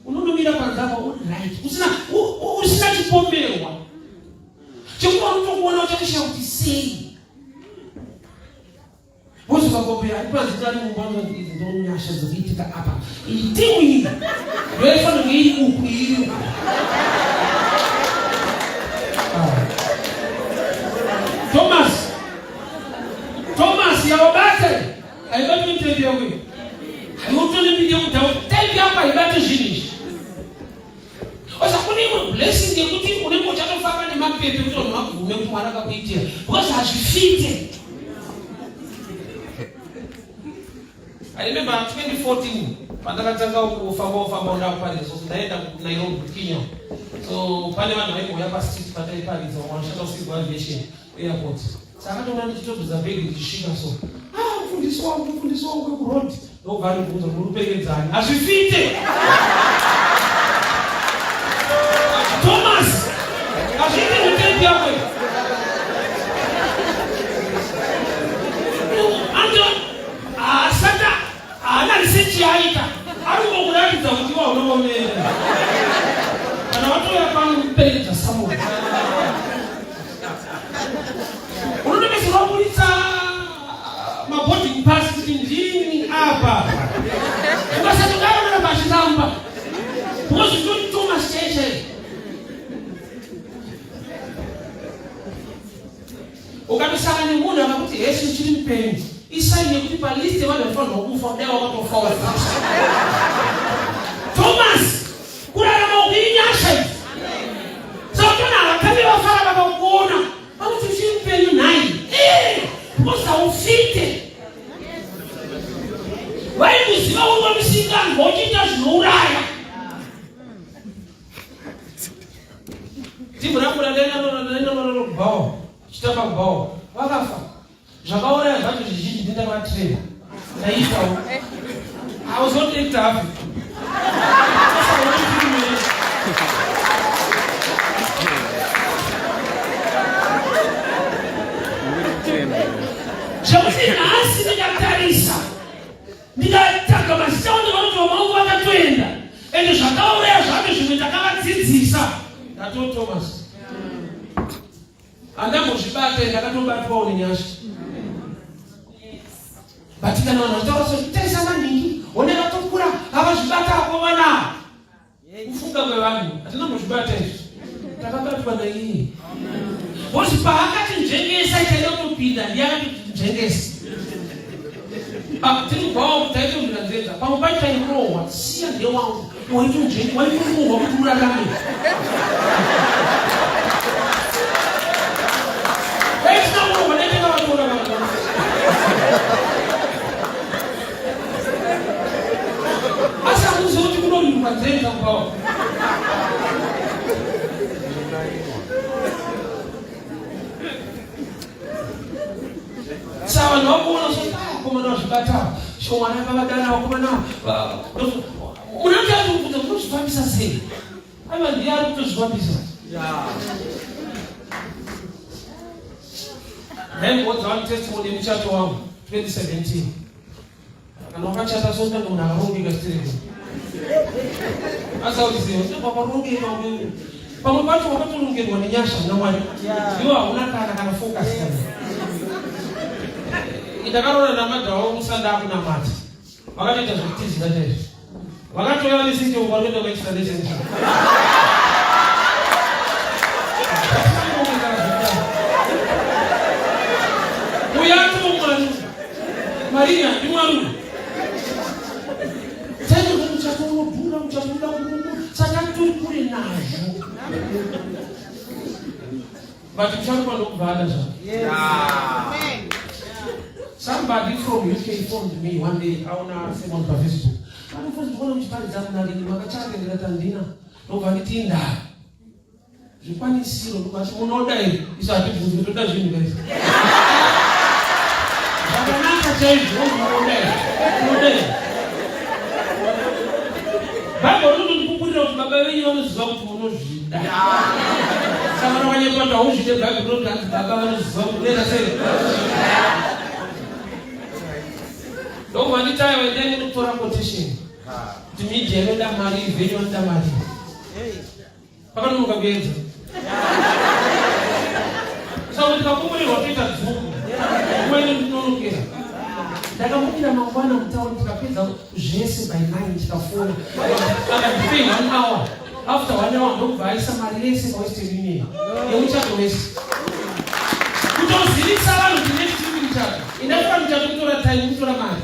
A: unonomira panze apa uri right, usina usina chipomerwa chekuti vanotokuona uchatoshaya kuti sei vozovakombera ipanzi tari mumba vanonzi idzi ndonyasha dzikuitika apa iyi timu iyi ndoifanira kunge iri uku iri uku. Ah. Thomas Thomas yawabata haibati mitendi yako iyi haiutone mbiri yekudhawa type yako haibati zvinhu izvi. Osa kune imwe blessing yekuti unenge uchatofamba nemapepe kuti vanhu vabvume kuti Mwari akakuitira because hazvifite. I remember 2014 pandakatanga kufamba kufamba ndakuparidza so ndaenda kuNairobi Kenya. So pane vanhu vaimbouya pastreet pataiparidza vamwe vanoshanda kuCivil Aviation airport. Saka ndakaona ndichitobvisa bhegi ndichisvika so. Ah, mufundisi wangu, mufundisi wangu wekuroad. Ndobva andibvunza kuti uripekedzani. Hazvifite. Thomas, hazviite mutendi yako. Ando asata haana research yaaita. Ari kungokuratidza kuti iwe hauna kwaunoenda. Kana watouya pano kuperekedza Samuel. Unotopedzisira waburitsa maboarding pass kuti ndini apa. Ukasatodaro unoramba achiramba. Because you don't Thomas chaiye. Ukatosangana nemunhu akakuti hesi uchiri mupenyu, isaini yekuti palist yevanhu vanofanirwa kufa kudai wakatofawo futi. Thomas kurarama uku inyasha idzi. Saka kana havatange vafara vakakuona vanoti uchiri mupenyu nhai. Eh, because haufite. Vaikuziva uri wamusinganzwa uchiita zvinouraya. Timu rangu randainanonanonano kubhawa, chitamba kubhawa, vakafa. Zvakauraya zvacho zvizhinji ndindakatraina. Ndaiitawo. I was not actor happy. Zvekuti nhasi ndikatarisa ndikatanga mazita onde vanoti vamwe vangu vakatoenda ende zvakauraya zvacho zvimwe ndakavadzidzisa ndato Thomas Handambozvibata ndakatobatwawo nenyasha. But kana vanhu vachitaura so tarisa maningi one vatokura havazvibata akomana. Kufunga kwevanhu hatina kuzvibata izvi. Takabatwa naiye. Because paakatinzvengesa chaida kutopinda ndiye akatotinzvengesa. Ah, tiri kubvawo kuti taitombira nzenza pamwe pacho tairohwa siya ndewangu waitorohwa kuti urarame dai kurohwa dai tanga vatora vanhu asi hamuzivi kuti kunorirwa nzenza kubvawo. Saka vanhu vakuona so ah, vakomana vazvibata shomwana yakavadana vakomana munoti ari kubvunza munozvifambisa sei? Aiwa ndiye ari kutozvifambisa. Ndaimboudza vanhu testimony yemuchato wangu 2017. Kana wakachata so unenge munhu akarongeka stereki. Asi hauzivi, unenge wakarongeka wewe. Pamwe pacho wakatorongerwa nenyasha naMwari. Iwe hauna kana kana focus kana. Ndakaroora namadha wangu musanda akunamata. Vakatoita zvekutizira chaizvo. Vakatouya vane singe uko vanoenda kuexplanation. Uya atomwari. Marina ndimwari. Chaizvo kuti muchato unodhura, muchato unoda kurungu, saka tori kure nazvo. But muchato ndokubva ada zvake. Somebody from UK phoned me one day, aona sermon paFacebook. Anofonzi ndikuona muchiparidza munalini makachate ndikati handina. Ndobva nditi indaa. Zvikwanisiro ndobva ati munoda here? Isu hatibvunzwi toda zvinhu guys. Zvakanaka chaizvo munoda here? Munoda here? Bible rinotondipupurira kuti baba venyu vanoziva kuti munozvida. Saka kana wanyepa kuti hauzvide Bible rinoti hanzi baba vanoziva kuti unoita sei? Ndokubva nditaiwa endai munotora quotation. Kuti media inoda mari, venue vanoda mari. Pakanonoka kuedza. Saka tikakomborerwa toita dzungu. Nguva ino ndinonokera. Ndakamukira mangwana mutauni tikapedza zvese by 9 tikafona. Akandipei one hour. After one hour ndokubva aisa mari yese paWestern Union. Yemuchato wese. Kutozivisa vanhu kuti next week muchato. Indatora muchato kutora time kutora mari.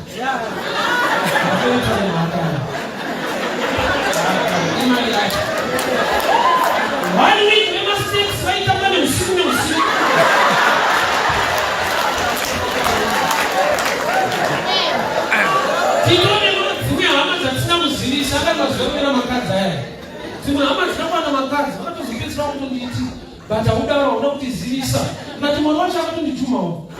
A: Vatora time hakana. Imari yacho. One week vemasteps vaitamba neusiku neusiku. Titone dzimwe hama dzatisina kuzivisa akati mazuva kupera makadzi aya. Dzimwe hama dzina kuwana makadzi vakatozopedzisira kutonditi but haudaro hauna kutizivisa. Ndikati mwana wacho akatonditumawo.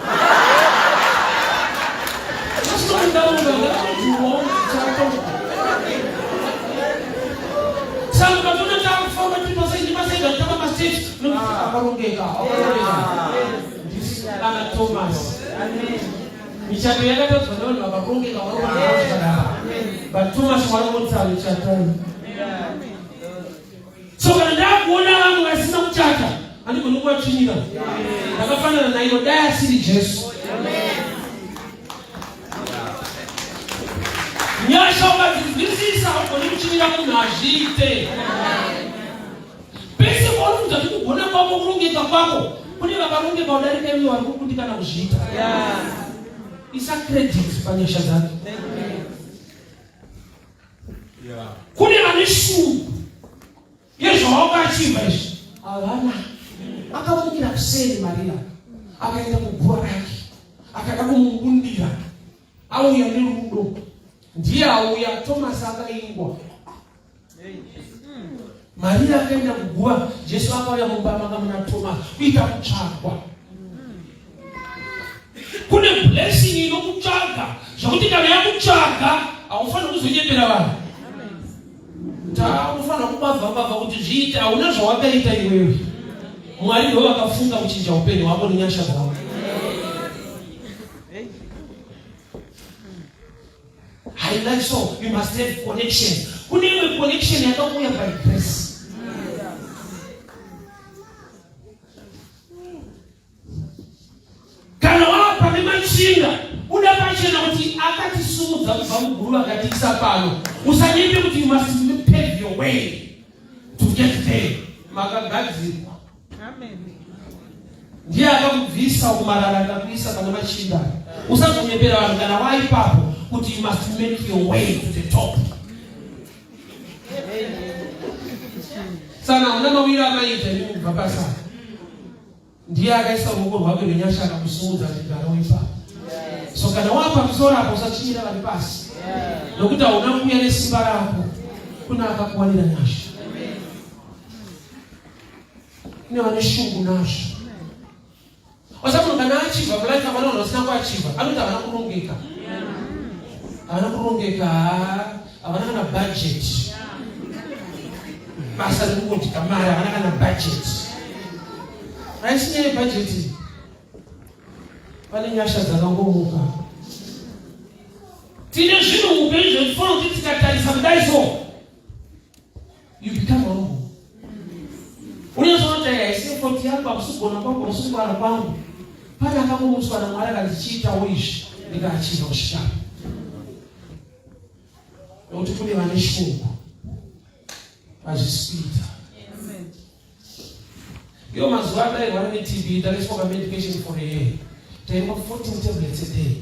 A: Saka ukatoona takufamba tiri pasaidi pasaidi atamba masteps akarongeka akarongeka. Ana Thomas. Michato yakatadzwa nevanhu vakarongeka varoaa. But Thomas waronza michato. So kana ndakuona vamwe vasina kuchata handigoni kuvatsvinyira. Ndakafanana naivo dai asiri Jesu. Nyasha ukadzinzwisisa haugoni kuchinyira munhu hazviite. Pese paunofunga kuti kugona kwako kurongeka kwako kune vakarongeka kudarika iwe vari kukundikana kuzviita. Isa credit panyasha dzake. Kune vane shungu yezvawakachibva izvi havana. Akamukira kuseri Maria akaenda kuguva rake akada kumumbundira auya nerudo ndiye auya Thomas akaingwa Maria akaenda kuguva Jesu akauya mumba manga muna Thomas kuita kutsvagwa kune blessing inokutsvaga zvekuti kana yakutsvaga haufaniri kuzonyepera vanhu unofanira kubavha bavha kuti zviite hauna zvawakaita iwewe mwari ndivo vakafunga kuchinja upenyu hwako nenyasha dzavo I like so you must have connection kune imwe connection yakauya by grace Kana wava pane machinda, buda pachena kuti akatisumudza kubva muguruva akatiisa pano. Usanyepe kuti you must pave your way to get there. Makagadzirwa. Ndiye akakubvisa kumarara akakuisa pane machinda. Usazonyepera vanhu kana waipapo kuti you must make your way to the top. Sana una mawira amaita imi kubva pasa. Ndiye akaisa ruoko rwake rwenyasha akakusimudza kuti gara ipapo. So kana wava pamusoro apo usachinyira vari pasi. Nokuti hauna kuuya nesimba rako. Kuna akakuwanira nyasha. Kune vane shungu nazvo. Wasa munhu kana achivha mulife havana vanhu vasina kuachivha anoti havana kurongeka. Havana kurongeka, havana kana budget. Basa riri kungodya mari, havana kana budget. Haisi nyaya yebudget. Pane nyasha dzakangomuka. Tine zvinhu muupenyu zvekufanira kuti tikatarisa kudai so you become humble unozonoti haisi effort yangu hakusi kugona kwangu hakusi kungwara kwangu pane akangomutswa namwari akandichiitawo izvi ndikaachiva kusvika nokuti kune vane shungu hazvisi kuita iyo mazuva andairwara neTB ndakaiswa pamedication for a year taimwa 14 tablets a day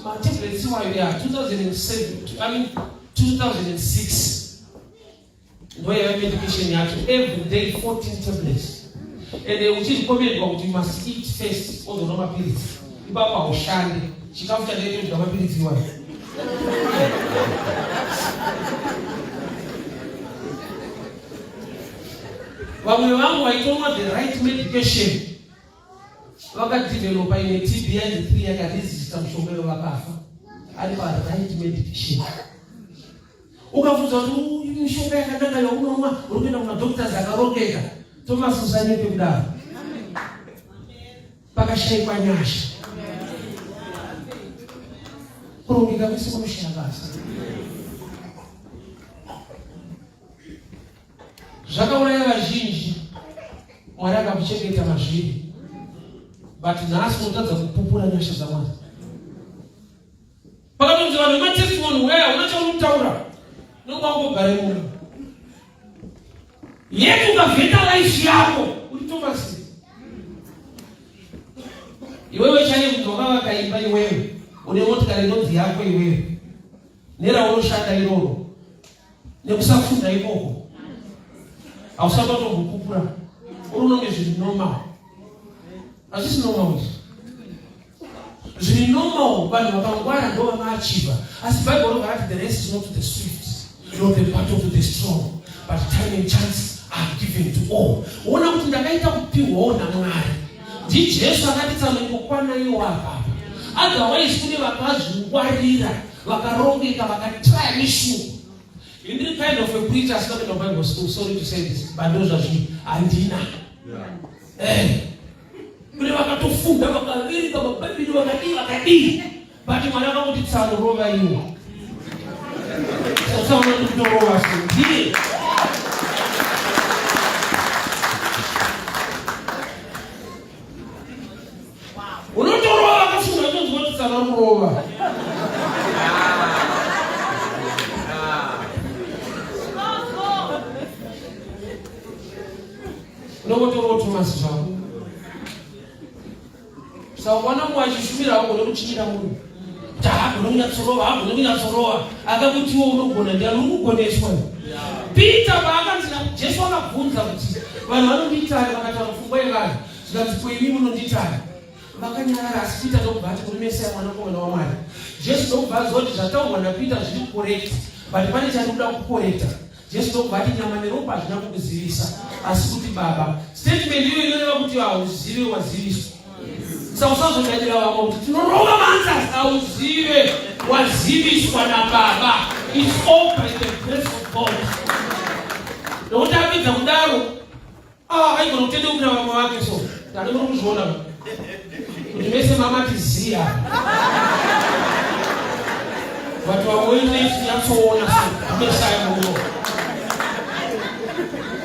A: matablets iwayo ya 2007 I mean 2006 ndoyaiva medication yacho every day 14 tablets and uchirecommendwa kuti you must eat first ozonwa mapiritsi ipapo haushande chikafu chandaite kudya mapiritsi iwayo vamwe vangu vaitonwa the right medication vakadevelopa imwe TB yanzi 3 yakaresista mushonga iyo vakafa ari paright medication ukabvunza kuti mishonga yakanaka yaunomwa uri kuenda kumadoctors akarongeka Thomas usanyepe kudaro pakashaikwa nyasha kurongeka kwese kunoshaya basa. Zvakauraya vazhinji, Mwari akakuchengeta mazviri, but nhasi unotadza kupupura nyasha dzaMwari. Pakatonzi vanhu vematestimony weya hauna chaunokutaura, unonga wangogara imomo. Yet ukavheta life yako uri Thomas. Iwewe chaiye kuti wakavaka imba iwewe, une motikari inonzi yako iwewe, neraunoshanda iroro, nekusafunda ikoko, hausati watombopupura, uri unonge zviri normal. Hazvisi normal izvi. Zviri normal vanhu vakangwara ndo vanoachiva, asi Bible robva rati the race is not to the swift nor the battle to the strong, but time and chance are given to all. Ona kuti ndakaita kupihwawo naMwari. NdiJesu akati tsano ingokwana iwo apapa. Otherwise kune vakazvingwarira, vakarongeka, vakatraya mishungu. Ini ndiri kind of a preacher asina kuenda kuBible school, sorry to say this, but ndo zvazviri, handina. Eh. Kune vakatofunda vakaverenga mabhaibheri vakadii vakadii, but Mwari akakuti tsano rova iwo. Usaona ndikutorova so ndiye. Unotorova vakafunda utonzwa kuti tsano kurova. Unongotorova Thomas zvako. Saka ukaona mumwe achishumira haugone kuchinyira munhu. Kuti haagone kunyatsorova, haagone kunyatsorova. Akakutiwo unogona ndiani uri kugoneswa. Peter paakanzi Jesu akabvunza kuti vanhu vanondiitani vakataura pfungwa yevanhu zvikanzi ko imi munondiitani vakanyarara asi Peter ndokubva ati uri Mesiya mwanakomana waMwari. Jesu ndokubva aziva kuti zvataurwa naPeter zviri correct but pane chari kuda kukorekta. Jesu ndokubva ati nyama neropa hazvina kukuzivisa asi kuti Baba. Statement iyoyo inoreva kuti hauzive waziviswa. Saka usazodadira vamwe kuti tinorova maanswers, hauzive waziviswa naBaba. It's all by the grace of God. Nokuti apedza kudaro Ah, aigona kutendeukira vamwe vake so. Ndani muri kuzviona kuti mese mamati ziya. But vamwe wenyu nyatsoona so. Mesaya muno.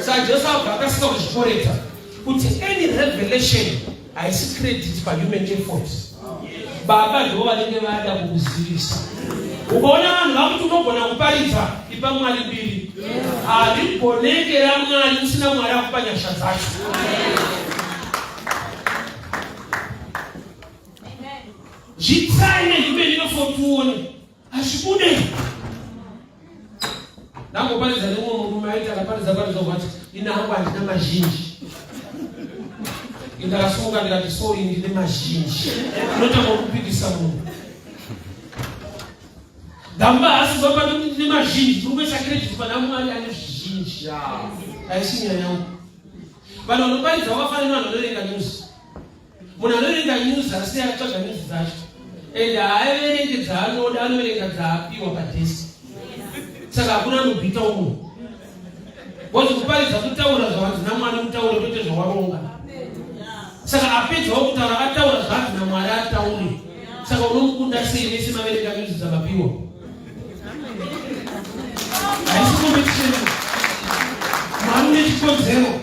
A: Saka Jesu abva akasika kuzvikoreta kuti any revelation haisi credit pahuman effort. Baba ndivo vanenge vada kukuzivisa. Ukaona vanhu vakuti unogona kuparidza, ipa Mwari mbiri. Harigoneke raMwari usina Mwari akupa nyasha dzacho. Zvitsai nehuman effort uone hazvibude. Ndamboparidza nemumwe murume aiti akaparidza paridza kwati ini hangu handina mazhinji. Ndakasimuka ndikati sorry ndine mazhinji. Unotanga kupikisa munhu. Gamba haasi kubva pano ndine mazhinji. Tiri kuisa credit pana Mwari ane zvizhinji. Haisi nyaya yangu. Vanhu vanoparidza vakafanana nevanhu vanoverenga news. Munhu anoverenga news asi akatsvaga news dzacho and haaverenge dzaanoda, anoverenga dzaapiwa padesk. Saka hakuna anobhita umunhu. Because kuparidza kutaura zvavanzi naMwari utaure kwete zvawaronga. Saka apedzawo kutaura ataura zvaanzi naMwari ataure. Saka unomukunda sei mese maverenga news dzamapiwa? Haisi competition. Mwari une chikonzero.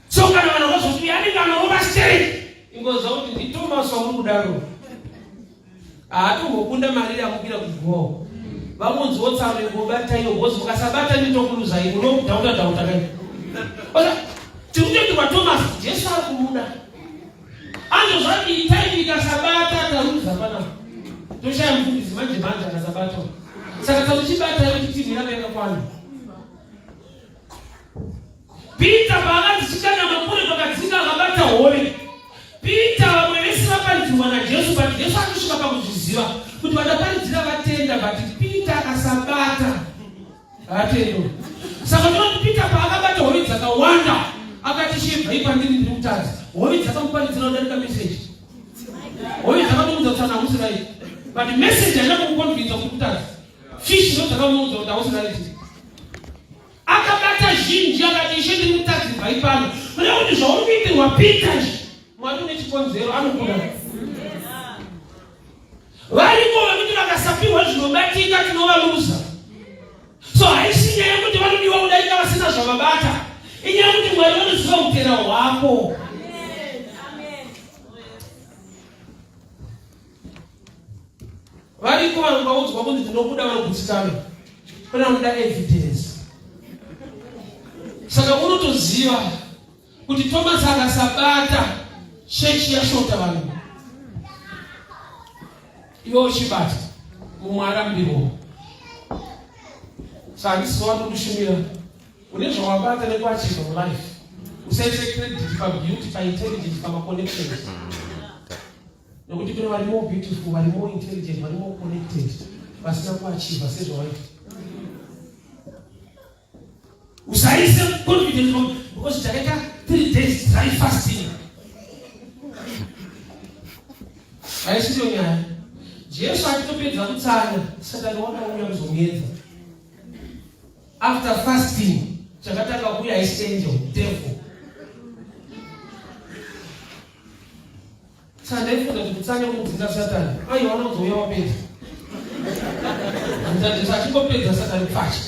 A: So kana vanhu vazoti anenge anorova sei, ingoziva kuti ndiThomas wamuri kudaro. Haatombokunda mari yamukira kugoho. Vamunziwo tsano ingobata iyo because mukasabata nditokuluzai munokudhauta dhauta kai. Osa tiri kutoitirwa Thomas Jesu ari kumuda. Anzvo zvati itai ikasabata taruza panapa. Toshaya mufundisi manje manje akasabatwa. Saka tamuchibata kuti timu iramba yakakwana. Peter paakati chikanya mambure pakadzika akabata hove. Peter vamwe vese vaparidzirwa naJesu but Jesu anosvika pakuzviziva kuti vandaparidzira vatenda but Peter akasabata haatendo. Saka tinoti Peter paakabata hove dzakawanda akati shebvai pandiri ndiri kutadza. Hove dzakamuparidzira kudarika message. Hove dzakamuudza kuti hausi right. But message haina kumuconvinza kuti kutadza. Fish ndo dzakamuudza kuti hausi right. Akabata zhinji akati, Ishe ndiri mutadzi bvai pano. Kureva kuti zvauri kuitirwa Peter izvi, Mwari une chikonzero anokuda. Variko vekuti vakasapiwa zvinobatika tinovaluza. So haisi nyaya yekuti vanodiwa kudarika vasina zvavabata, inyaya yekuti Mwari vanoziva utera hwako. Variko vanhu vaudzwa kunzi tinokuda vanogutsikana, pane vanoda evidence. Saka unotoziva kuti Thomas akasabata chechi yashota vanhu, iwe uchibata mumwe arambirwa. Saka handisi watokushumira une zvawabata nekuachiva mulife. Usaise credit pabeauty, paintelligence, pamaconnections, nekuti kune vari more beautiful, vari more intelligent, vari more connected vasina kuachiva sezvawaita. Usaise confidence because takaita 3 days dry fasting. Haisiyo nyaya. Jesu achitopedza kutsanya, Satani wakauya kuzomuedza. After fasting, chakatanga kuuya haisi angel, devil. Saka ndaifunga kuti kutsanya kunodzinga Satani. Aiwa, anozouya wapedza. Jesu achingopedza Satani pfacha.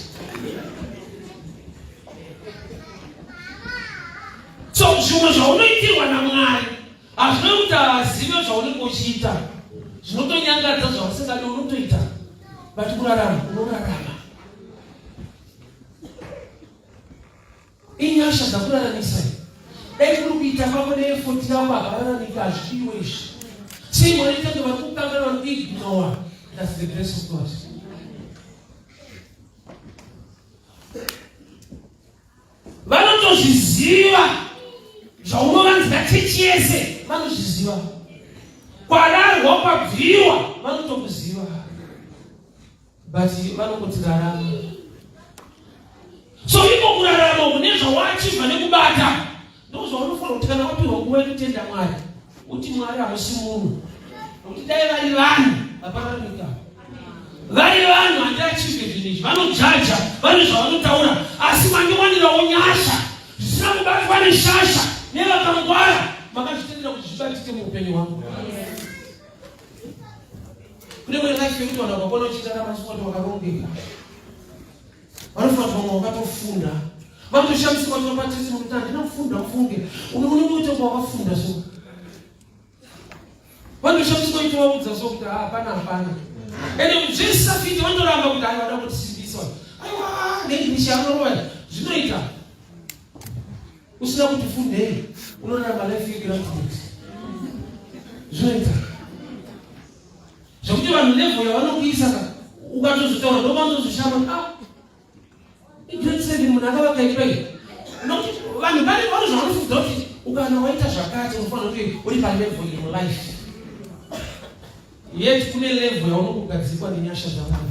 A: So zvimwe zvaunoitirwa naMwari hazvina kuti haazive zvaunenge uchiita, zvinotonyangadza zvausingadi unotoita, but kurarama unorarama. Inyasha dzakuraramisa. Dai kuri kuita kwako neefoti yako akararamika hazvidiwe izvi. Sei Mwari tange vari kukangana vari kuignore. That's the grace of God. Vanotozviziva zvaunovanzira chechi yese vanozviziva. Kwararwa kwabviwa vanotokuziva. But vanongotirarama. So iko kurarama uku nezvawachibva nekubata ndozvaunofanira kuti kana wapiwa nguva yekutenda Mwari uti Mwari hamusi munhu, nokuti dai vari vanhu hapararamika. Vari vanhu handiachive zvinhu izvi, vanojaja, vane zvavanotaura, asi mandiwanirawo nyasha zvisina kubatwa neshasha nevakangwara, makazvitendera kuti zvibatike muupenyu hwangu. Kune mune life yekuti vanhu vakakuona uchirarama sikuti wakarongeka, vanofunga kuti vamwe wakatofunda, vanotoshamisika kuti vapatisi mukuti handina kufunda mufunge, unenge uite wakafunda so vanotoshamisika kuti vaudza so kuti hapana hapana, ende zvisafiti vanotoramba kuti aiwa vada kutisimbisa, aiwa neEnglish yanorova zvinoita usina kuti fundei unorarama life yegraduate zvinoita zvekuti vanhu level yavanokuisa ka ukatozotaura ndovanozoshama ah igrade 7 munhu akavaka imba iyi, nokuti vanhu pane vano zvavanofunga kuti ukana waita zvakati unofanira kuti uri palevel iri mulife, yet kune level yaunongogadzikwa nenyasha dzaMwari.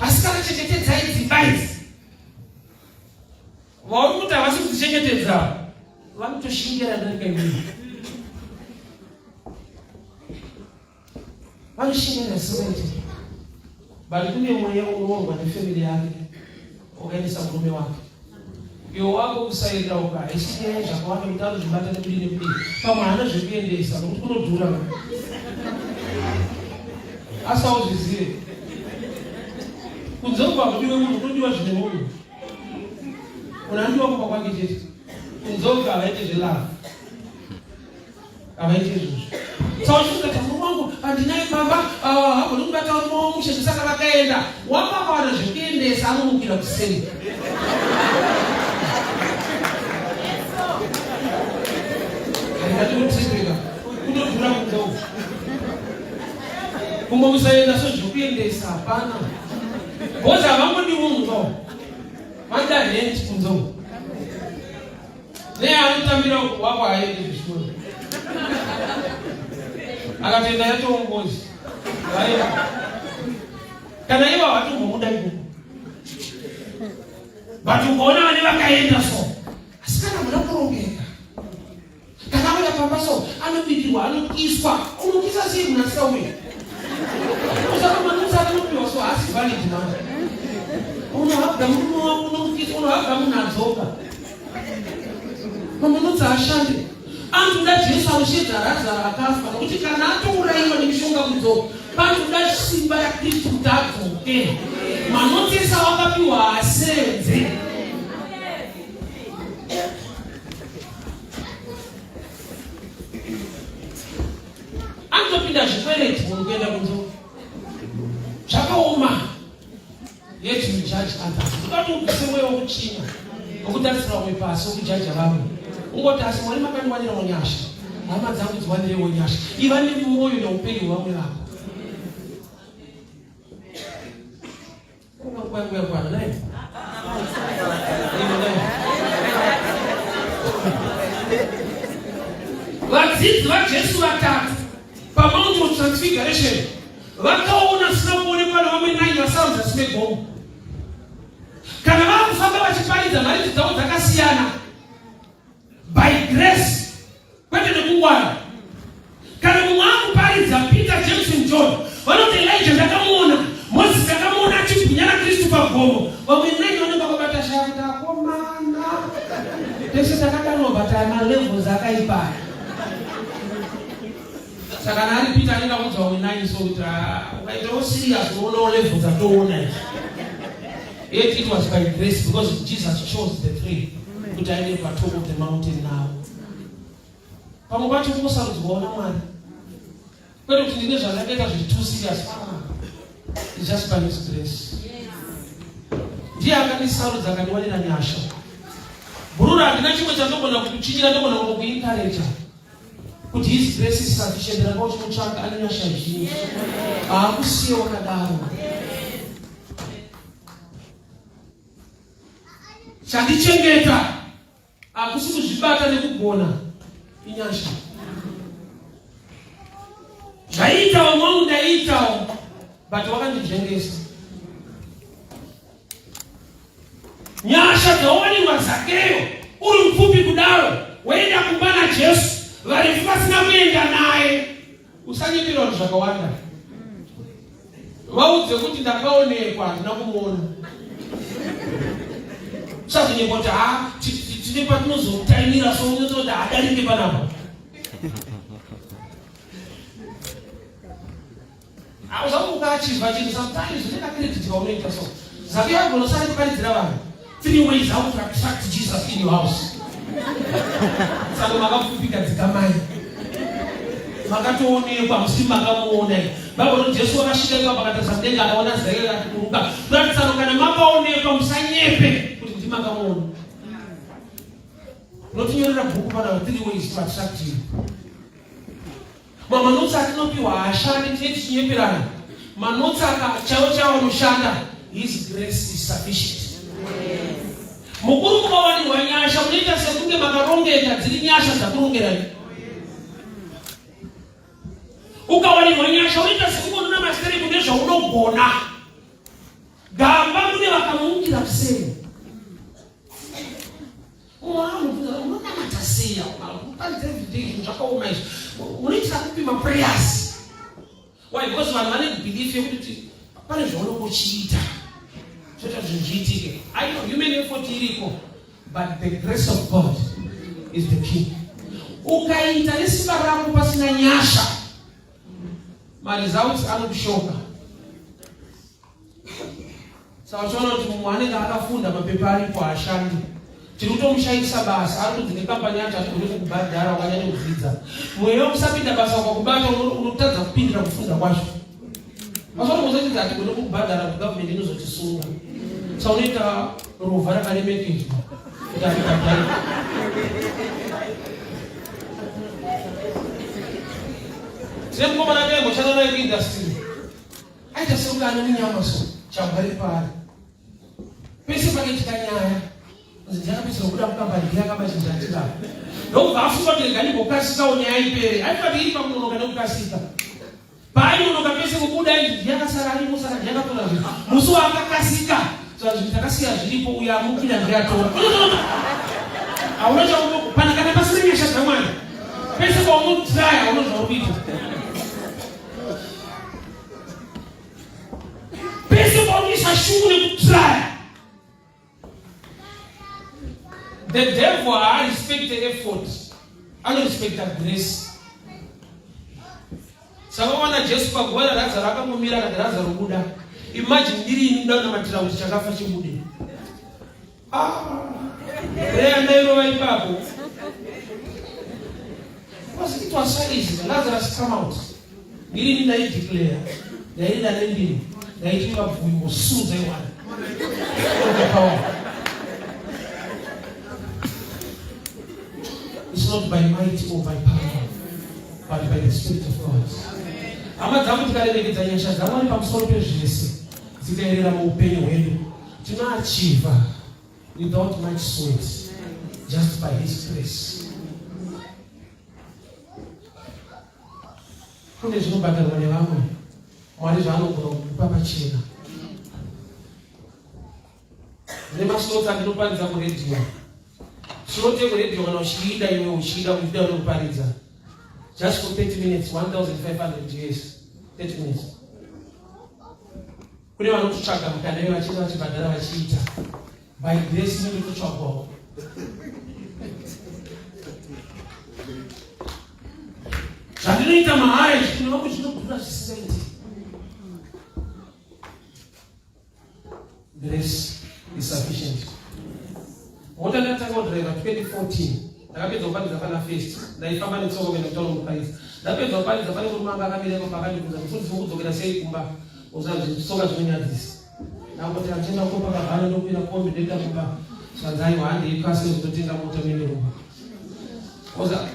A: Asi kana chengetedzai dzimba idzi, vauri kuti havasi kudzichengetedza vanotoshingira darika iwewe, vanoshingira singaiti. But kune mweya unoorwa nefamily yake wakaendesa murume wake, iwe wako kusairira uka haisi nyaya zvakawanda kuti anozvibata nekudii nekudii, pamwe haana zvekuendesa nokuti kunodhura, asi auzvizive kunze kubva kudiwe munhu kunodiwa zvine munhu, munhu anodiwa kumba kwake chete. Kunze uko havaite zvelove, havaite izvozvo. Saka uchikati murume wangu handinaye pamba, hagoni kubata murume wangu mushe, saka vakaenda wako akawana zvekuendesa anomukira kuseni. Handikatikutirika kunodhura kunze uku, kumwe kusaenda so zvekuendesa hapana, bhozi havangodi munhu to vanoda rent kunze uku, neanotambira wako haendi zvishuwa, akatoenda yatoongozi vaenda kana ivo havatombomuda ikoko, but ukaona vane vakaenda so. Asi kana muna kurongeka, kana auya pamba so anobikirwa, anokiswa. Unokisa sei munhu asingauyi? Usakamanutsa anopiwa so haasi valid manje. Unohabga murume wako, unomukisa, unohabga munhu adzoka, mamunutsa ashande. Anotoda Jesu anoshedza Razaro akafa, nokuti kana atourayiwa nemishonga kudzoka. Panoda simba raKristu kuti adzoke. Manotisi awakapiwa haasenze. Anotopinda zvikwereti munhu kuenda kunze. Zvakaoma. Yet you judge others. Ukati ubvise mweya wekutsvinya, wekutarisira vamwe pasi, wekujaja vamwe. Ungoti asi Mwari makandiwanirawo nyasha. Hama dzangu dziwanirewo nyasha. Iva nemwoyo neupenyu hwevamwe vako. Nguva yangu yakwana naye. Vadzidzi vaJesu vatatu paMount of Transfiguration vakaona zvisina kuonekwa nevamwe nai vasara muzasi megomo. Kana vakufamba vachiparidza mharidzo dzavo dzakasiyana by grace kwete nekungwara. Kana mumwe akuparidza Peter, James and John vanoti Elijah ndakamuona, Moses ndakamuona achibwinya naKristu pagomo. Vamwe nai vanenge vakabata shaya kuti akomana tese takadanwa but aya malevels akaipaya. Saka kana ari Peter anenge audza vamwe nai so kuti ah, ukaitawo serious unoonawo level dzatoona izvi. Yet it was by grace because Jesus chose the three kuti aende patop of the mountain now. Pamwe pacho kunosarudzwawo naMwari. Kwete kuti ndine zvandakaita zviri too serious. Ah, it's just by his grace. Ndiye akandisarudza akandiwanira nyasha. Bhururu handina chimwe chandogona kukuchinyira ndogona kungokuencourager. Kuti his grace is sufficient ramba uchimutsvaka ane nyasha zhinji. Haakusiye wakadaro. Chandichengeta hakusi kuzvibata nekugona inyasha. Zvaiitawo mwangu ndaiitawo but wakandijengesa. Nyasha dzawawanirwa Zakeyo uri mupfupi kudaro woenda kumba naJesu varefu vasina kuenda naye. Usanyepera vanhu zvakawanda. Vaudze kuti ndakaonekwa handina kumuona. Usazonyepa kuti ha tine patinozotaimira so unototi hadarike panapa. Hauzamuka achivha chinhu sometimes une kacredit kaunoita so. Zake yako unosara kuparidzira vanhu. Three ways how to attract Jesus in your house. Saka makapfupika dzikamai. Makatoonekwa musi makamuona. Bible rinoti Jesu wakasvika ipapo akatarisa mudenga akaona zake akati kuruka. Kuratidza kana makaonekwa musanyepe kuti ndimakamuona. Unotinyorera bhuku pana three ways to attract you. Mamanotsi atinopiwa haashandi, tinenge tichinyeperana. Manotsi aka chaiwo chaiwo anoshanda. His grace is sufficient. Mukuru mukawanirwa nyasha munoita sekunge makarongeka, dziri nyasha dzakurongerai. Ukawanirwa nyasha unoita sekunge unona masere kune zvaunogona. Gamba kune vakamukira kuseri. Unonamata sei? Unoparidza everyday zvinhu zvakaoma izvi. Unoitira kupi maprayers? Why? Because vanhu vane belief yekuti pane zvaunenge uchiita zvoita zvinhu zviitike. I know human effort iriko, but the grace of God is the key. Ukaita nesimba rako pasina nyasha, maresults anokushoka. Saka uchiona kuti mumwe anenge akafunda mapepa aripo haashandi. Tiri kutomushaisa basa, ari kunzi nekambani yacho hatigone kukubhadhara wakanyanya kudzidza. Mweya wekusapinda basa ukakubata unotadza kupindira kufunda kwacho. Mazuva ano hatigone kukubhadhara kuti government inozotisunga. Saka unoita rovha rakaremekedzwa kuti aribhadhare. Tine mukomana taimboshanda naye kuindustry. Aita sekunge ane munyama so chambwa riri paari. Pese pakaitika nyaya ndakapedzisira kubuda mukambani ndiye akaba chinhu chandinavo. Ndokubva afunga kuti rega ndimbokasikawo nyaya ipere. Aifunga kuti iri pakunonoka nekukasika. Paainonoka pese kubuda ainzi ndiye akasara arimo saka ndiye akatora zvinhu. Musi waakakasika zvinhu takasiya zviripo uyo amukira ndiye atora. Hauna chaunopana kana pasina nyasha dzaMwari. Pese paunotraya hauna zvauri kuita. Pese paunoisa shungu nekutraya. The devil haarespecte effort, anorespecta grace. Saka vawana Jesu paguva raRazaro akangomira akati Razaro buda. Imagine ndiri ini kuda kunamatira kuti chakafa chibude. Ah, reya ndairova ipapo. Because it was so easy. Lazarus come out. Ndiri ini ndaideclare. Ndaida nendimi. Ndaiti vabvumi mosunza iwana. Power. It's not by might or by power, but by the Spirit of God. Hama dzangu tikaremekedza nyasha dzaMwari pamusoro pezvese dzikaerera muupenyu hwedu tinoachiva without much sweat just by his grace. Kune zvinobhadharwa nevamwe Mwari zvaanogona kukupa pachena. Ndine maslots andinoparidza kuredhiyo. Slot yekuredhiyo kana uchiida iwe uchiida kuida unokuparidza. Just for 30 minutes, 1500 US. 30 minutes. Kune vanototsvaga mukana iwe vachienda vachibhadhara vachiita. By grace inenge kutsvagwawo. Zvandinoita mahara izvi kune vamwe zvinodhura zvisingaiti. Grace is sufficient. Mota ndakatanga kudriver 2014 ndakapedza kuparidza pana first ndaifamba netsoka kuenda kutaura kuparidza ndapedza kuparidza pane murume anga akamira ipapo akandibvunza mufundisi wokudzokera sei kumba uzanzi tsoka zvinonyadzisa ndangoti achienda kukopa kabhana ndokwira kombi ndoenda kumba zvanzi aiwa handei pasi ndotenga mota mene kumba oza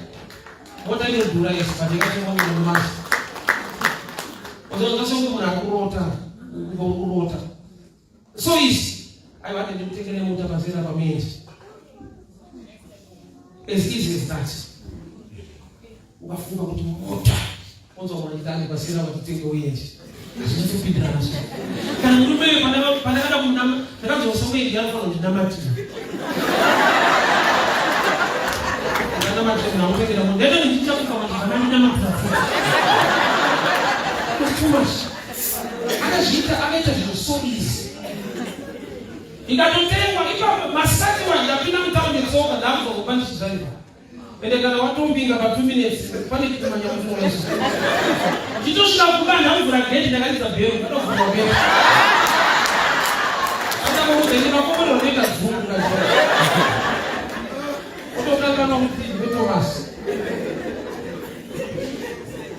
A: mota inodhura yes but ingatengwa munhu masi oza ungasonge munhu ari kurota kurota so easy aiwa hande ndikutengere mota pazera pamuendi as easy as that ukafunga kuti mota onzwa mwana chitani pasina kuti tenge uende zvinotopindirana so kana murume uyo pandakada kumunama ndakanzwa songo iyi anofanira kundinamatira ndanamatira munhu akutengera munhu ndaita ndichichakuka vanhu vanandinamatira futi too much akazviita akaita zvinhu so easy ikatotengwa ipapo masikati wanje ndapinda mutaundi tsoka ndakuzwa kuba ndichidriver Ende kana watombinga pa 2 minutes pane chitumanya kuti unoisa. Chitosvika kumba ndakuvhura gate ndakaridza bhero ndakavhura bhero. Akamuudza ende makomborero unoita dzungu kacho. Otokanganwa kuti ndiwe Thomas.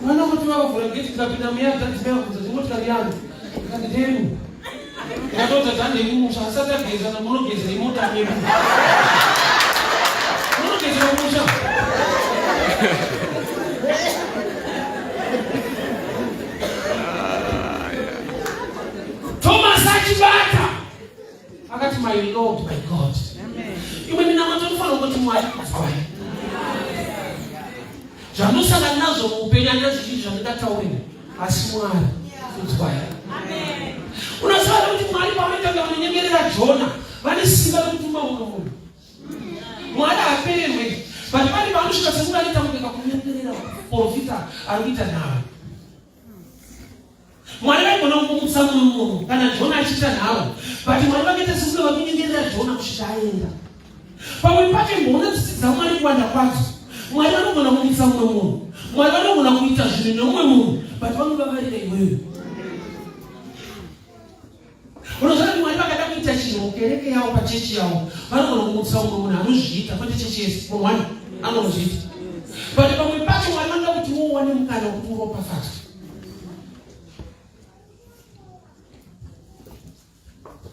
A: Mwana kuti vakavhura gate tikapinda muyadhi adzimai vakubvunza kuti motikari yangu. Ndikati ndeyenu. Ndatoudza kuti handei kumusha asati ageza munogeza imota medu. Munogeza kumusha. Thomas achibata akati my Lord my God. Imwe minamato inofanira kuti Mwari kudzwai. Zvanosangana nazvo muupenyu handina zvizhinji zvandingataurira asi Mwari kudzwai. Unoziva here kuti Mwari pavanoita kunge vanonyengerera Jona vane simba rekutuma mumwe munhu. Mwari haapererwe but pane paanosvika sekunge anoita kunge kakunyengerera profita ari kuita nharo. Mwari vaigona kumutsa mumwe munhu kana Jona achiita nharo, but Mwari vakaita sekunge vakunyengerera Jona kusvika aenda. Pamwe pacho imboona tsitsi dzaMwari kuwanda kwadzo. Mwari vanogona kumutsa mumwe munhu, Mwari vanogona kuita zvinhu nemumwe munhu, but vanovavarira iwewe. Unoziva kuti Mwari vakada kuita chinhu mukereke yavo pachechi yavo, vanogona kumutsa mumwe munhu anozviita, kwete chechi yese, munhu wani anozviita. But pamwe pacho Mwari vanoda kuti uwane mukana wekuti uropafadzwe.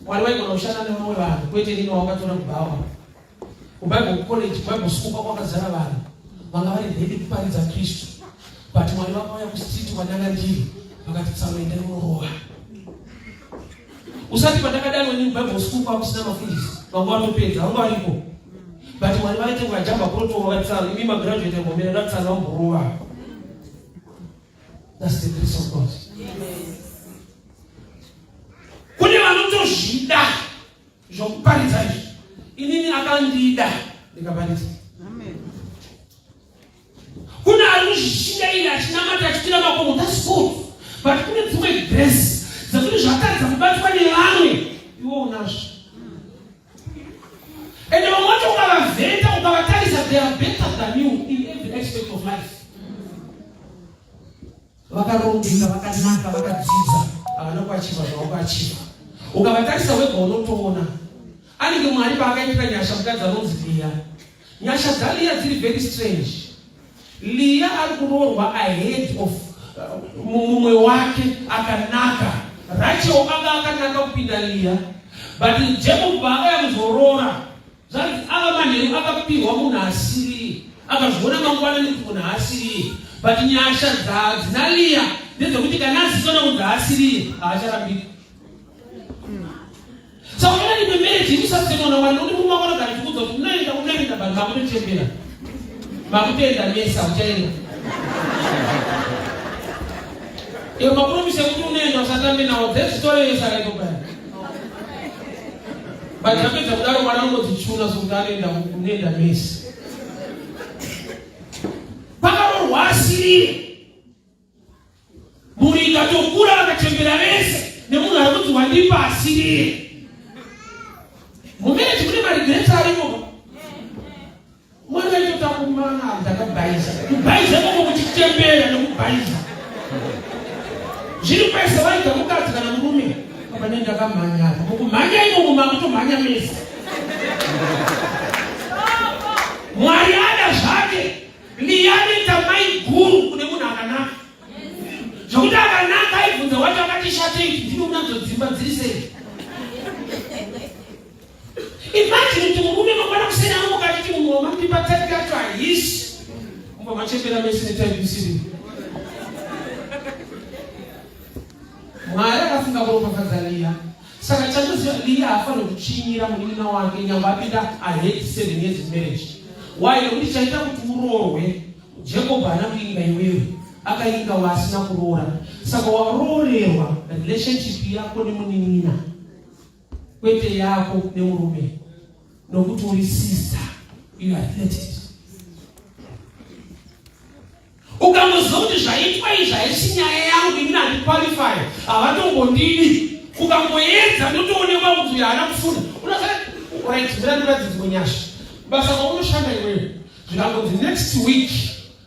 A: Mwari vaigona kushanda nevamwe vanhu kwete inini wakatora kubhawa. KuBible college, kuBible school kwakazara vanhu vanga vari ready kuparidza Kristu. But Mwari vakauya kustreet kwandanga ndiri vakati tsano endai munorova. Usati pandakadanwa ini kuBible school kwakusina mafundisi vanga vatopedza vanga variko. But Mwari vaite vajamba protocol vakati tsano imi magraduate mbomira ndatsano vamborova. That's the grace of God. Kune vanotozvida zvokuparidza izvi. Inini akandida ndikaparidza. Kune ari kuzvishingaira achinamata achikwira makomo, that's good. But kune dzimwe grace dzekuti zvatadza kubatwa nevamwe, iwe unazvo. Ende vamwe vacho ukavavheta ukavatarisa they are better than you in every aspect of life. Vakarongeka, vakanaka, vakadzidza, havana kuachiva zvavakuachiva. Ukavatarisa wega unotoona anenge Mwari paakaitira nyasha mukadzi anonzi Liya. Nyasha dzaLiya dziri very strange. Liya ari kuroorwa ahead of mumwe wake akanaka. Rachel anga akanaka kupinda Liya, but Jacob paakaya kuzoroora zvanzi ava manheru akapihwa munhu asiriye, akazviona mangwana nekuti munhu haasiriye. But nyasha dzina Liya ndedzekuti kana azisona kunzi haasiriye haacharambiki. Saka unoona imwe marriage inosasenwa naMwari nokuti murume wako anogara achikuudza kuti unoenda unoenda but makutochembera makutoenda mese hauchaenda. Iwe mapromise ekuti unoenda usatambe nawo dzezvitoro yese akaito paya. But apedza kudaro mwana anongodzichuna sokuti anoenda unoenda mese. Pakarorwa asirire. Mhuri ikatokura vakachembera vese nemunhu ari kunzi wandipa asiriye. Mumereji mune maregrets arimo. Mwana aitota kumana ndakabhaiza. Kubhaiza ikoko kuchitembera nekubhaiza. Zviri kwese vaita mukadzi kana murume. Baba ne ndakamhanya. Mukumhanya imomo makutomhanya mese. Mwari ada zvake. Liya anoita mai guru kune munhu akanaka zvekuti akanaka aibvunza wacho akati shatei ndini unadzo dzimba dziri sei. Imagine kuti murume mangwana kuseni anomuka achiti munhu wamandipa type yacho haisi mumba machembera mese netype isiri. Mwari akafunga kuropafadza Liya. Saka chandoziva Liya haafaniri kuchinyira munin'ina wake nyangwe apinda ahead 7 years in marriage. Why? Nekuti chaita kuti uroorwe Jacob haana kuinga iwewe, akainga waasina kuroora. Saka waroorerwa relationship yako nemunin'ina kwete yako nemurume, nokuti uri sister, you are related. Ukangoziva kuti zvaitwa izvi haisi nyaya yangu, ini handiqualify, havatombondidi. Ukangoedza ndotoonekwa kuti uyo haana kufunda. Unoziva, right, mira ndiratidze nyasha. Basa kwaunoshanda iwewe zvikangonzi next week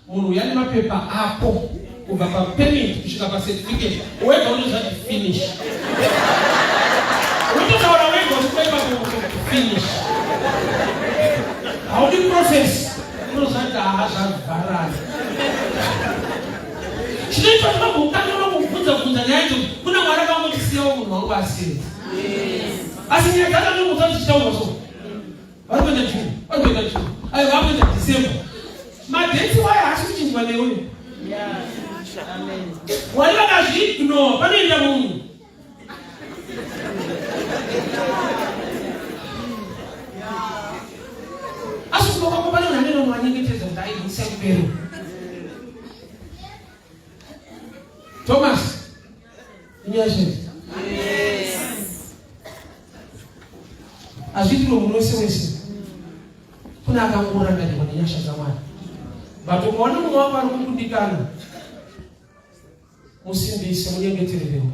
A: munhu uya nemapepa ako kubva papermit kusvika pacertificate, wega unoziva kuti finish. Unototaura wega uchikuepa finish. Haudi process. Unozvati haa zvavharana. Chinoitwa tinogokanga kubvunza bvunza nyaya idzo kuna Mwari akangotisiyawo munhu wangu asiri. Asi nyaya dzacho ndinobvunza dzichitaurwa so. Vari kuenda June, vari kuenda June. Ayo vari kuenda December. Madetsi wayo haasi kuchinjwa neuyu. Mwari vakazviignore panoenda munhu. Asi kumba kwako pane munhu anenge unowanyengetedza kuti aibvisa kupero. Thomas, inyasha. Hazviitiro munhu wese wese. Kuna akangorangarirwa nenyasha dzaMwari. But ukaona mumwe wako ari kukundikana, musimbise, munyengetererewo.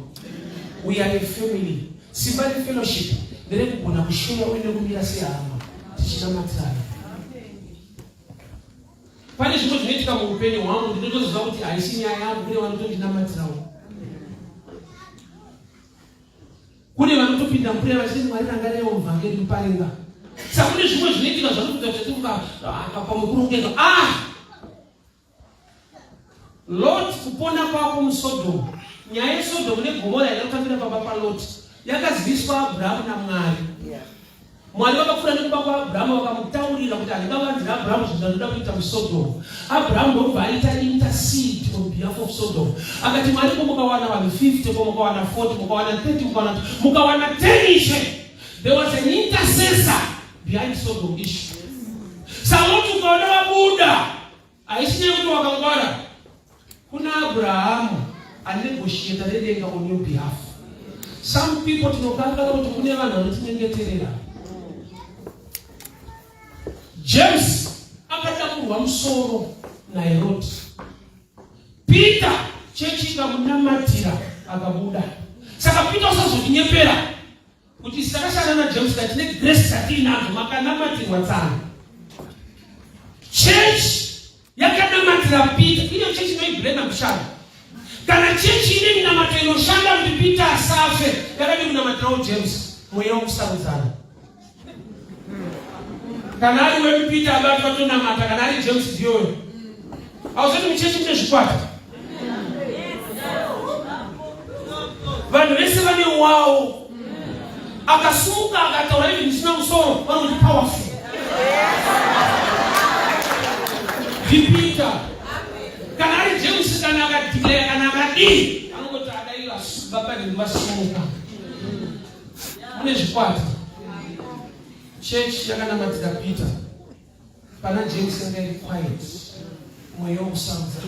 A: We are a family. Simba refellowship nderekugona kusheya uye nekumira sehama tichinamatirana. Pane zvimwe zvinoitika muupenyu hwangu ndinotoziva kuti haisi nyaya yangu, kune vanotondinamatirawo. Kune vanotopinda mupurayer vachiti Mwari rangariraiwo muvhangeri muparinga. Saka kune zvimwe zvinoitika zvanokuita kuti pamwe kurongeka. Lot kupona kwako muSodom. Nyaya yeSodom neGomora yakatambira pamba paLot yakaziviswa Abrahamu naMwari. Mwari vakapfuura nekumba kwaAbrahamu vakamutaurira kuti handingavanzira Abrahamu zvinhu zvandinoda kuita muSodom. Abrahamu ndokubva aita intercede on behalf of Sodom. Akati Mwari ko mukawana vanhu 50, ko mukawana 40, mukawana 30, mukawana mukawana 10 ishe. There was an intercessor behind Sodom issue. Saka ukaona wabuda haisi nyaya yekuti wakangwara. Kuna Abrahamu anegotiate nedenga on your behalf. Some people tinokanganwa kuti kune vanhu vanotinyengeterera. James akatakurwa musoro naHerodi. Peter chechi ikamunamatira akabuda. Saka Peter usazotinyepera kuti isu takashanda naJames ka tine grace dzatiinadzo, makanamatirwa tsano. Church yakanamatira Peter, iyo chechi inoiblema kushanda. Kana chechi ine minamato inoshanda kuti Peter asafe, yakadii kunamatirawo James? Mweya wokusarudzana. Kana ari wedu Peter abatwa tonamata, kana ari James ndiyoyo. Hauzoti muchechi mune zvikwata. Vanhu vese vane wawo. Akasumuka akataura even zvisina musoro vanoti powerful. NdiPeter. Kana ari James kana akadeclare kana akadii anongoti adai baba vasimuka. Mune zvikwata. Church yakanamatira Peter. Pana James yanga iri quiet. Mweya wokusarudza.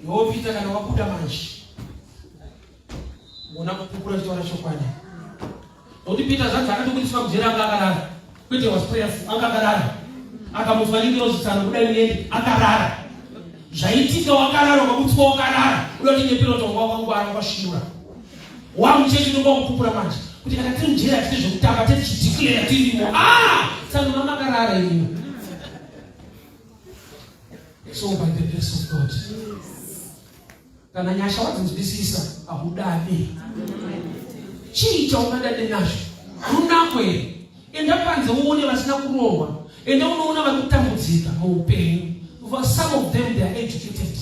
A: Iwo Peter kana wabuda manje. Mona kupupura chitaura chokwadi. Nokuti Peter zvanzi akatobudiswa mujeri anga akarara. Kwete was prayerful, anga akarara. Akamutswa nengirozi tsano kudai muende akarara. Zvaitika wakarara ukabutswa wakarara. Uda kuti nyepero kuti wanga wakangwara wakasvinura. Wamuchechi unonga wakupupura manje. Kuti kana tiri mujeri hatite zvekutamba tete tichideclare tirimo. Ah! Tsano mama akarara imi. So by the grace of God. Kana nyasha wadzinzwisisa haudade. Chii chaungadade nazvo? Runako here? Enda panze uone vasina kuroorwa. Enda unoona vari kutambudzika muupenyu. For some of them they are educated.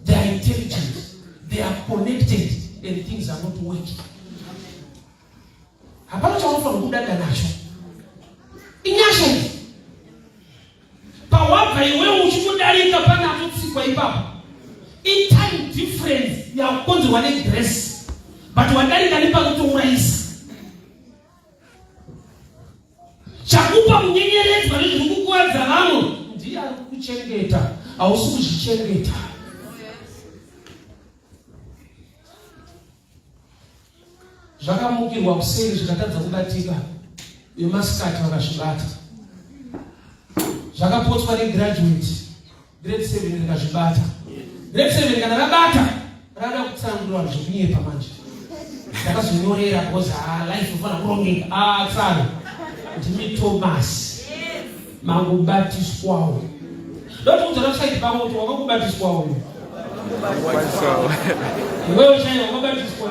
A: They are intelligent. They are connected and things are not working. Hapana chaunofanira kudada nacho. Inyasha idzi. Pawabva iwewe uchingodarika pane atotsikwa ipapo. Itime difference yakukonzerwa negrace. But wadarika nepanotourayisa. Chakupa kunyenyeredzwa nezviri kukuvadza vamwe ndiye ari kukuchengeta, hausi kuzvichengeta. Zvakamukirwa kuseri zvikatadza kubatika, vemasikati vakazvibata. Zvakapotswa negraduate grade 7 rikazvibata. Grade 7 kana rabata rada kutsanangura zvekunyepa manje. Ndakazonyorera because ah, life ufana kurongeka. Ah, tsano ndimi Thomas mangobatiswawo. Ndotoudza nasaidi pako kuti wakangobatiswawo. Iwewe chaiwo wakabatiswa.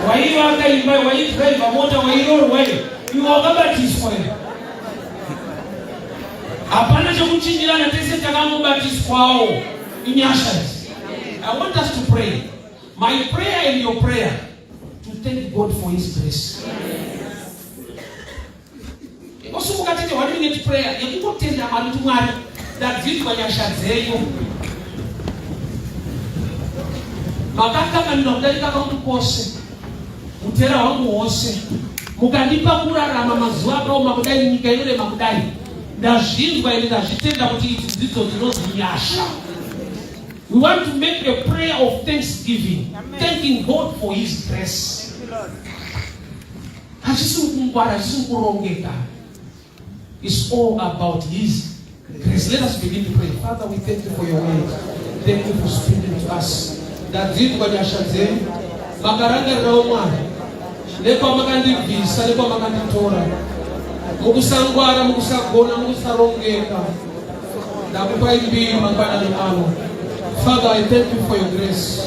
A: Waivaka imba, waidriver mota, wairorwa iwe wakabatiswa. Hapana chekuchinjirana, tese takangobatiswawo. Inyasha idzi. I want us to pray. My prayer and your prayer to thank God for his grace. Ingosimuka tete one minute prayer yekungotenda Mwari kuti Mwari ndadzidzwa nyasha dzenyu. Makakanganirwa kudarika kwangu kwose, utera hwangu hwose, mukandipa kurarama mazuva akaoma kudai, nyika inorema kudai. Ndazvinzwa ende ndazvitenda kuti idzi dzidzo dzinonzi nyasha. We want to make a prayer of thanksgiving, thanking God for his grace. Hachisi kungwara, hachisi kurongeka. It's all about his grace. Let us begin to pray. Father, we thank you for your word. Thank you for speaking to us. Ndadzidzwa nyasha dzenyu. Makarangarirawo Mwari. Nekwamakandibvisa, nekwamakanditora. Mukusangwara, mukusagona, mukusarongeka. Ndakupai mbiri mangwanani ano. Father, I thank you for your grace.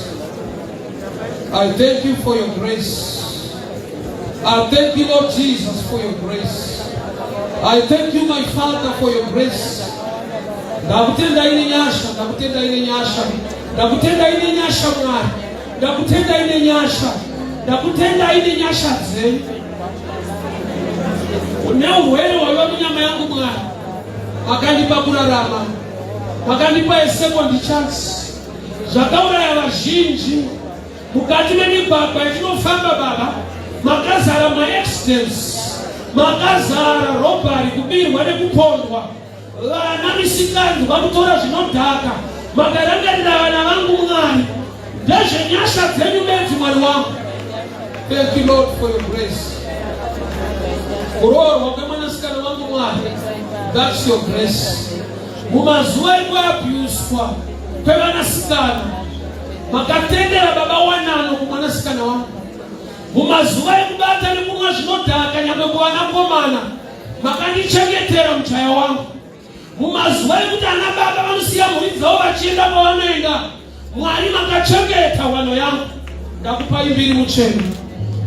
A: I thank you for your grace. I thank you, Lord Jesus, for your grace. I thank you, my Father, for your grace. Ndakutenda ine nyasha, ndakutenda ine nyasha, ndakutenda ine nyasha Mwari, ndakutenda ine nyasha, ndakutenda ine nyasha dzenyu. Une urwere hwaiva munyama yangu Mwari, makandipa kurarama, makandipa a second chance. Zvakauraya vazhinji mukati memigwagwa yatinofamba baba, makazara maaccidents, makazara robbery, kubirwa nekupondwa, vana misikanzwa kutora zvinodhaka. Makarangarira vana vangu Mwari, ndezvenyasha dzenyu bedzi Mwari wangu. Thank you Lord for your grace. Kuroorwa kwemwanasikana wangu Mwari, that's your grace. Mumazuva ekuabhuswa kwevanasikana makatendera baba wanano kumwanasikana wangu. Mumazuva ekubata nekunwa zvinodhaka nyangwe kuvanakomana makandichengetera mujaya wangu. Mumazuva ekuti ana baba vanosiya mhuri dzavo vachienda kwavanoenda, Mwari makachengeta wano yangu. Ndakupai mbiri mutsvene.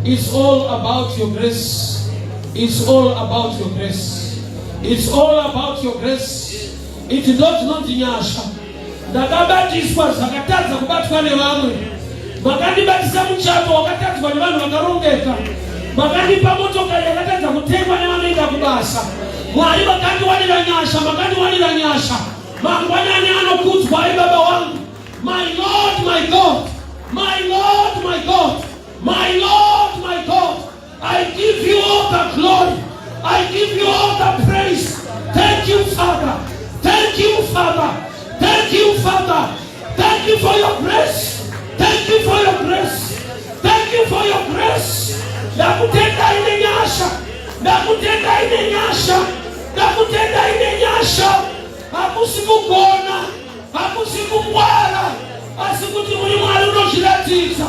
A: It's all about your grace. It's all about your grace. It's all about your grace. Idzi ndo dzinonzi nyasha. Ndakabatiswa zvakatadza kubatwa nevamwe. Makandibatisa muchato wakatadzwa nevanhu vakarongeka. Makandipa motokari yakatadza kutengwa nevanoenda kubasa. Mwari makandiwanira nyasha, makandiwanira nyasha. Mangwanani anokudzwai baba wangu. My Lord, my God. My Lord, my God. My Lord, my God. I give you all the glory. I give you all the praise. Thank you, Father. Thank you, Father. Thank you, Father. Thank you for your grace. Thank you for your grace. Thank you for your grace. Ndakutendai nenyasha. Ndakutendai nenyasha. Ndakutendai nenyasha. Hakusi kugona, hakusi kungwara, asi kuti muri Mwari unozviratidza.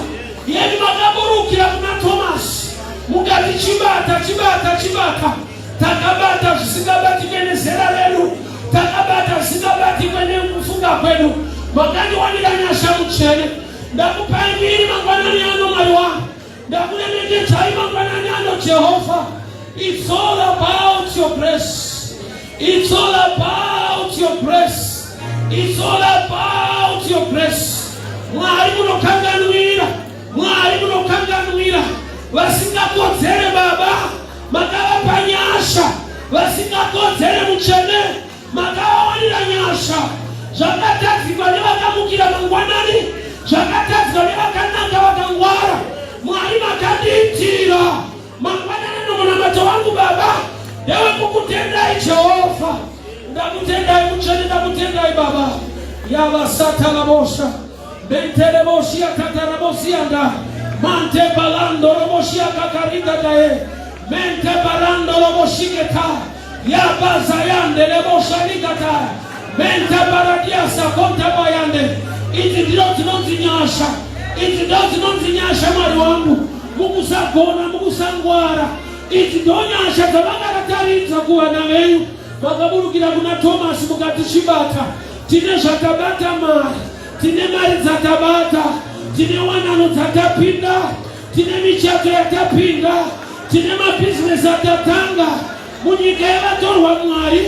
A: Yeni makaburukira kuna Tomasi mukati chibata, chibata, chibata. Takabata zvisingabatike nezera redu, takabata zvisingabatikwe nekufunga kwedu. Makandiwanira nyasha mutsvene. Ndakupai mbiri mangwanani ano, Mwari wangu. Ndakuremekedzai mangwanani ano, Jehovha. It's all about your grace. It's all about your grace. It's all about your grace. Mwari munokanganwira, Mwari munokanganwira vasingakodzere baba, makavapa nyasha vasingakodzere mutsvene, makavawanira nyasha. Zvakatadzikwa nevakamukira mangwanani, zvakatadzwa nevakanaka vakangwara, Mwari makandiitira mangwanani nomunamato wangu baba ndewekukutendai Jehovha. Ndakutendai mutsvene, ndakutendai baba. Yavasatalabosha menteleboshia tatarabosianda mante balando roboshia kakarika dae mente barando roboshiketa yabazayande leboshalikata mente baradiasa konta bayande. Idzi ndiro dzinonzi nyasha, idzi ndo dzinonzi nyasha Mwari wangu, mukusagona mukusangwara. Idzi ndo nyasha dzavangakataridza kuvana venyu. Vakaburukira kuna Tomasi mukati chibata, tine zvatabata mari, tine mari dzatabata, tine wanano dzatapinda, tine michato yatapinda, tine mabhizinesi atatanga munyika yavatorwa. Mwari,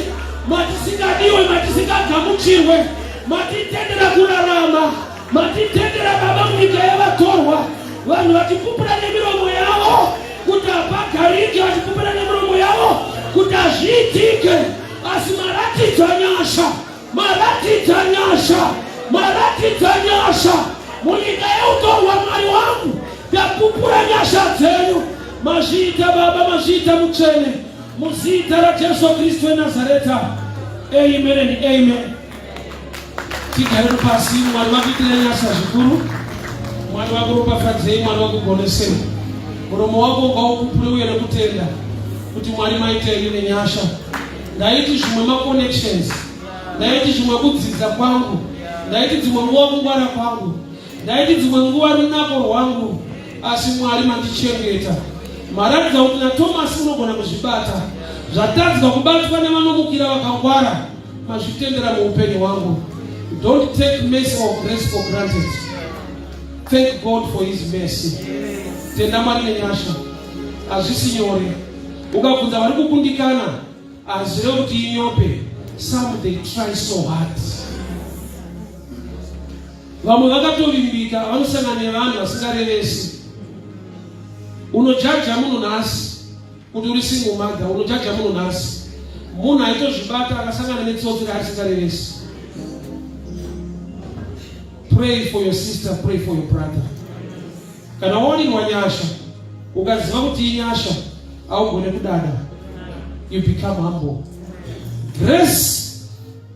A: matisingadiwe, matisingagamuchirwe, matitendera kurarama, matitendera baba munyika yavatorwa, vanhu vachipupura nemiromo yavo kuti hapagarike, vachipupura nemiromo yavo kuti hazviitike, asi maratidza nyasha, maratidza nyasha, maratidza nyasha munyika yeutorwa. Mwari wangu, ndapupura nyasha dzenyu. Mazviita baba, mazviita mutsvene, muzita raJesu Kristu weNazareta, amen and amen. Tigare pasi. Mwari vakuitire nyasha zvikuru. Mwari vakuropafadzei. Mwari vakugonesei. Muromo wako ngaupupure uye nekutenda kuti Mwari maitei nenyasha. Ndaiti zvimwe maconnections, ndaiti zvimwe kudzidza kwangu, ndaiti dzimwe nguva kungwara kwangu, ndaiti dzimwe nguva runako rwangu, asi Mwari mandichengeta. Maratidza kuti naTomasi unogona kuzvibata. Zvatadzwa kubatwa nevanomukira vakangwara, mazvitendera muupenyu hwangu. Don't take mercy or grace for granted. Thank God for his mercy. Tenda Mwari nenyasha. Hazvisi nyore. Ukabvunza vari kukundikana, hazvirevi kuti inyope. Some, they try so hard. Vamwe vakatovimbika, vanosangana nevanhu vasingarevesi. Unojaja munhu nhasi kuti uri single mother, unojaja munhu nhasi, munhu aitozvibata akasangana netsotsi raarisingarevesi. Pray for your sister, pray for your brother. Kana wawanirwa nyasha, ukaziva kuti inyasha, haugone kudada. You become humble. Grace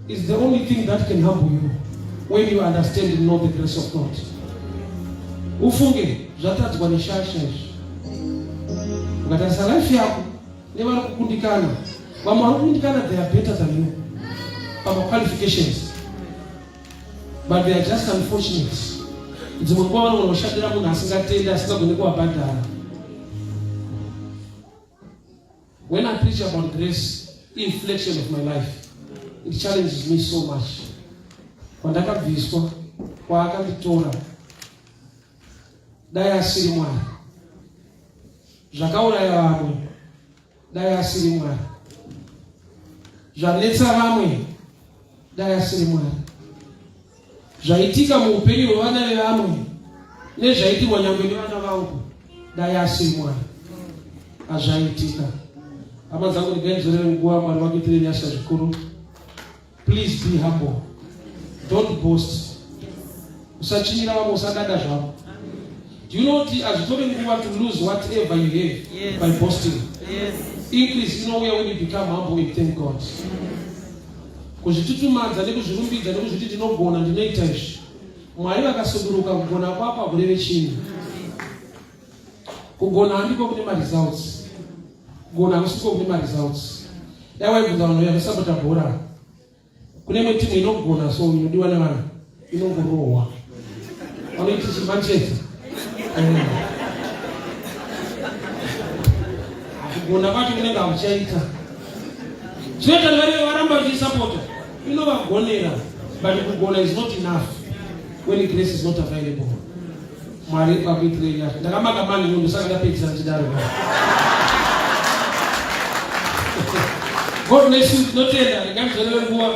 A: is the only thing that can humble you, when you understand and know the grace of God. Ufunge zvatadzwa neshasha izvi. Ukatarisa life yako nevari kukundikana, vamwe vari kukundikana, they are better than you pamaqualifications, but they are just unfortunate. Dzimwe nguva vanogona kushandira munhu asingatendi, asingagoni kuvabhadhara. When I preach about grace, inflection of my life.
B: It challenges me so much. Kwandakabviswa, kwaakanditora, dai asiri Mwari. Zvakauraya vamwe, dai asiri Mwari. Zvanetsa vamwe, dai asiri Mwari. Zvaitika muupenyu hwevana vevamwe nezvaitirwa nyangwe nevana vangu, dai asiri Mwari. Hazvaitika. Hama dzangu, ndingainzorere nguva. Mwari vakuitire nyasha zvikuru. Please be humble, don't boast. Usachinyira vamwe, usadada zvavo. Do you know kuti hazvitori nguva to lose whatever you have by boasting? Increase inouya when you become humble and thank God. Kuzvitutumadza nekuzvirumbidza nekuzviti ndinogona, ndinoita izvi, Mwari vakasuduruka, kugona kwako hakureve chinhu. Kugona handiko kune maresults, kugona hakusiko kune maresults. Dai waibvunza vanhu vanosapota bhora, kune imwe timu inogona, so inodiwa nevanhu, inongorohwa, vanoiti chiManchester. Kugona kwacho kunenge hakuchaita. Zvinoita vari varamba vachisapota, inovagonera, but kugona is not enough when grace is not available. Mwari vakuitirei nyasha. Ndakamaka mani nyundo, saka ndapedzisa ndichidaro. God bless you. Tinotenda. Ndinganzorere nguva.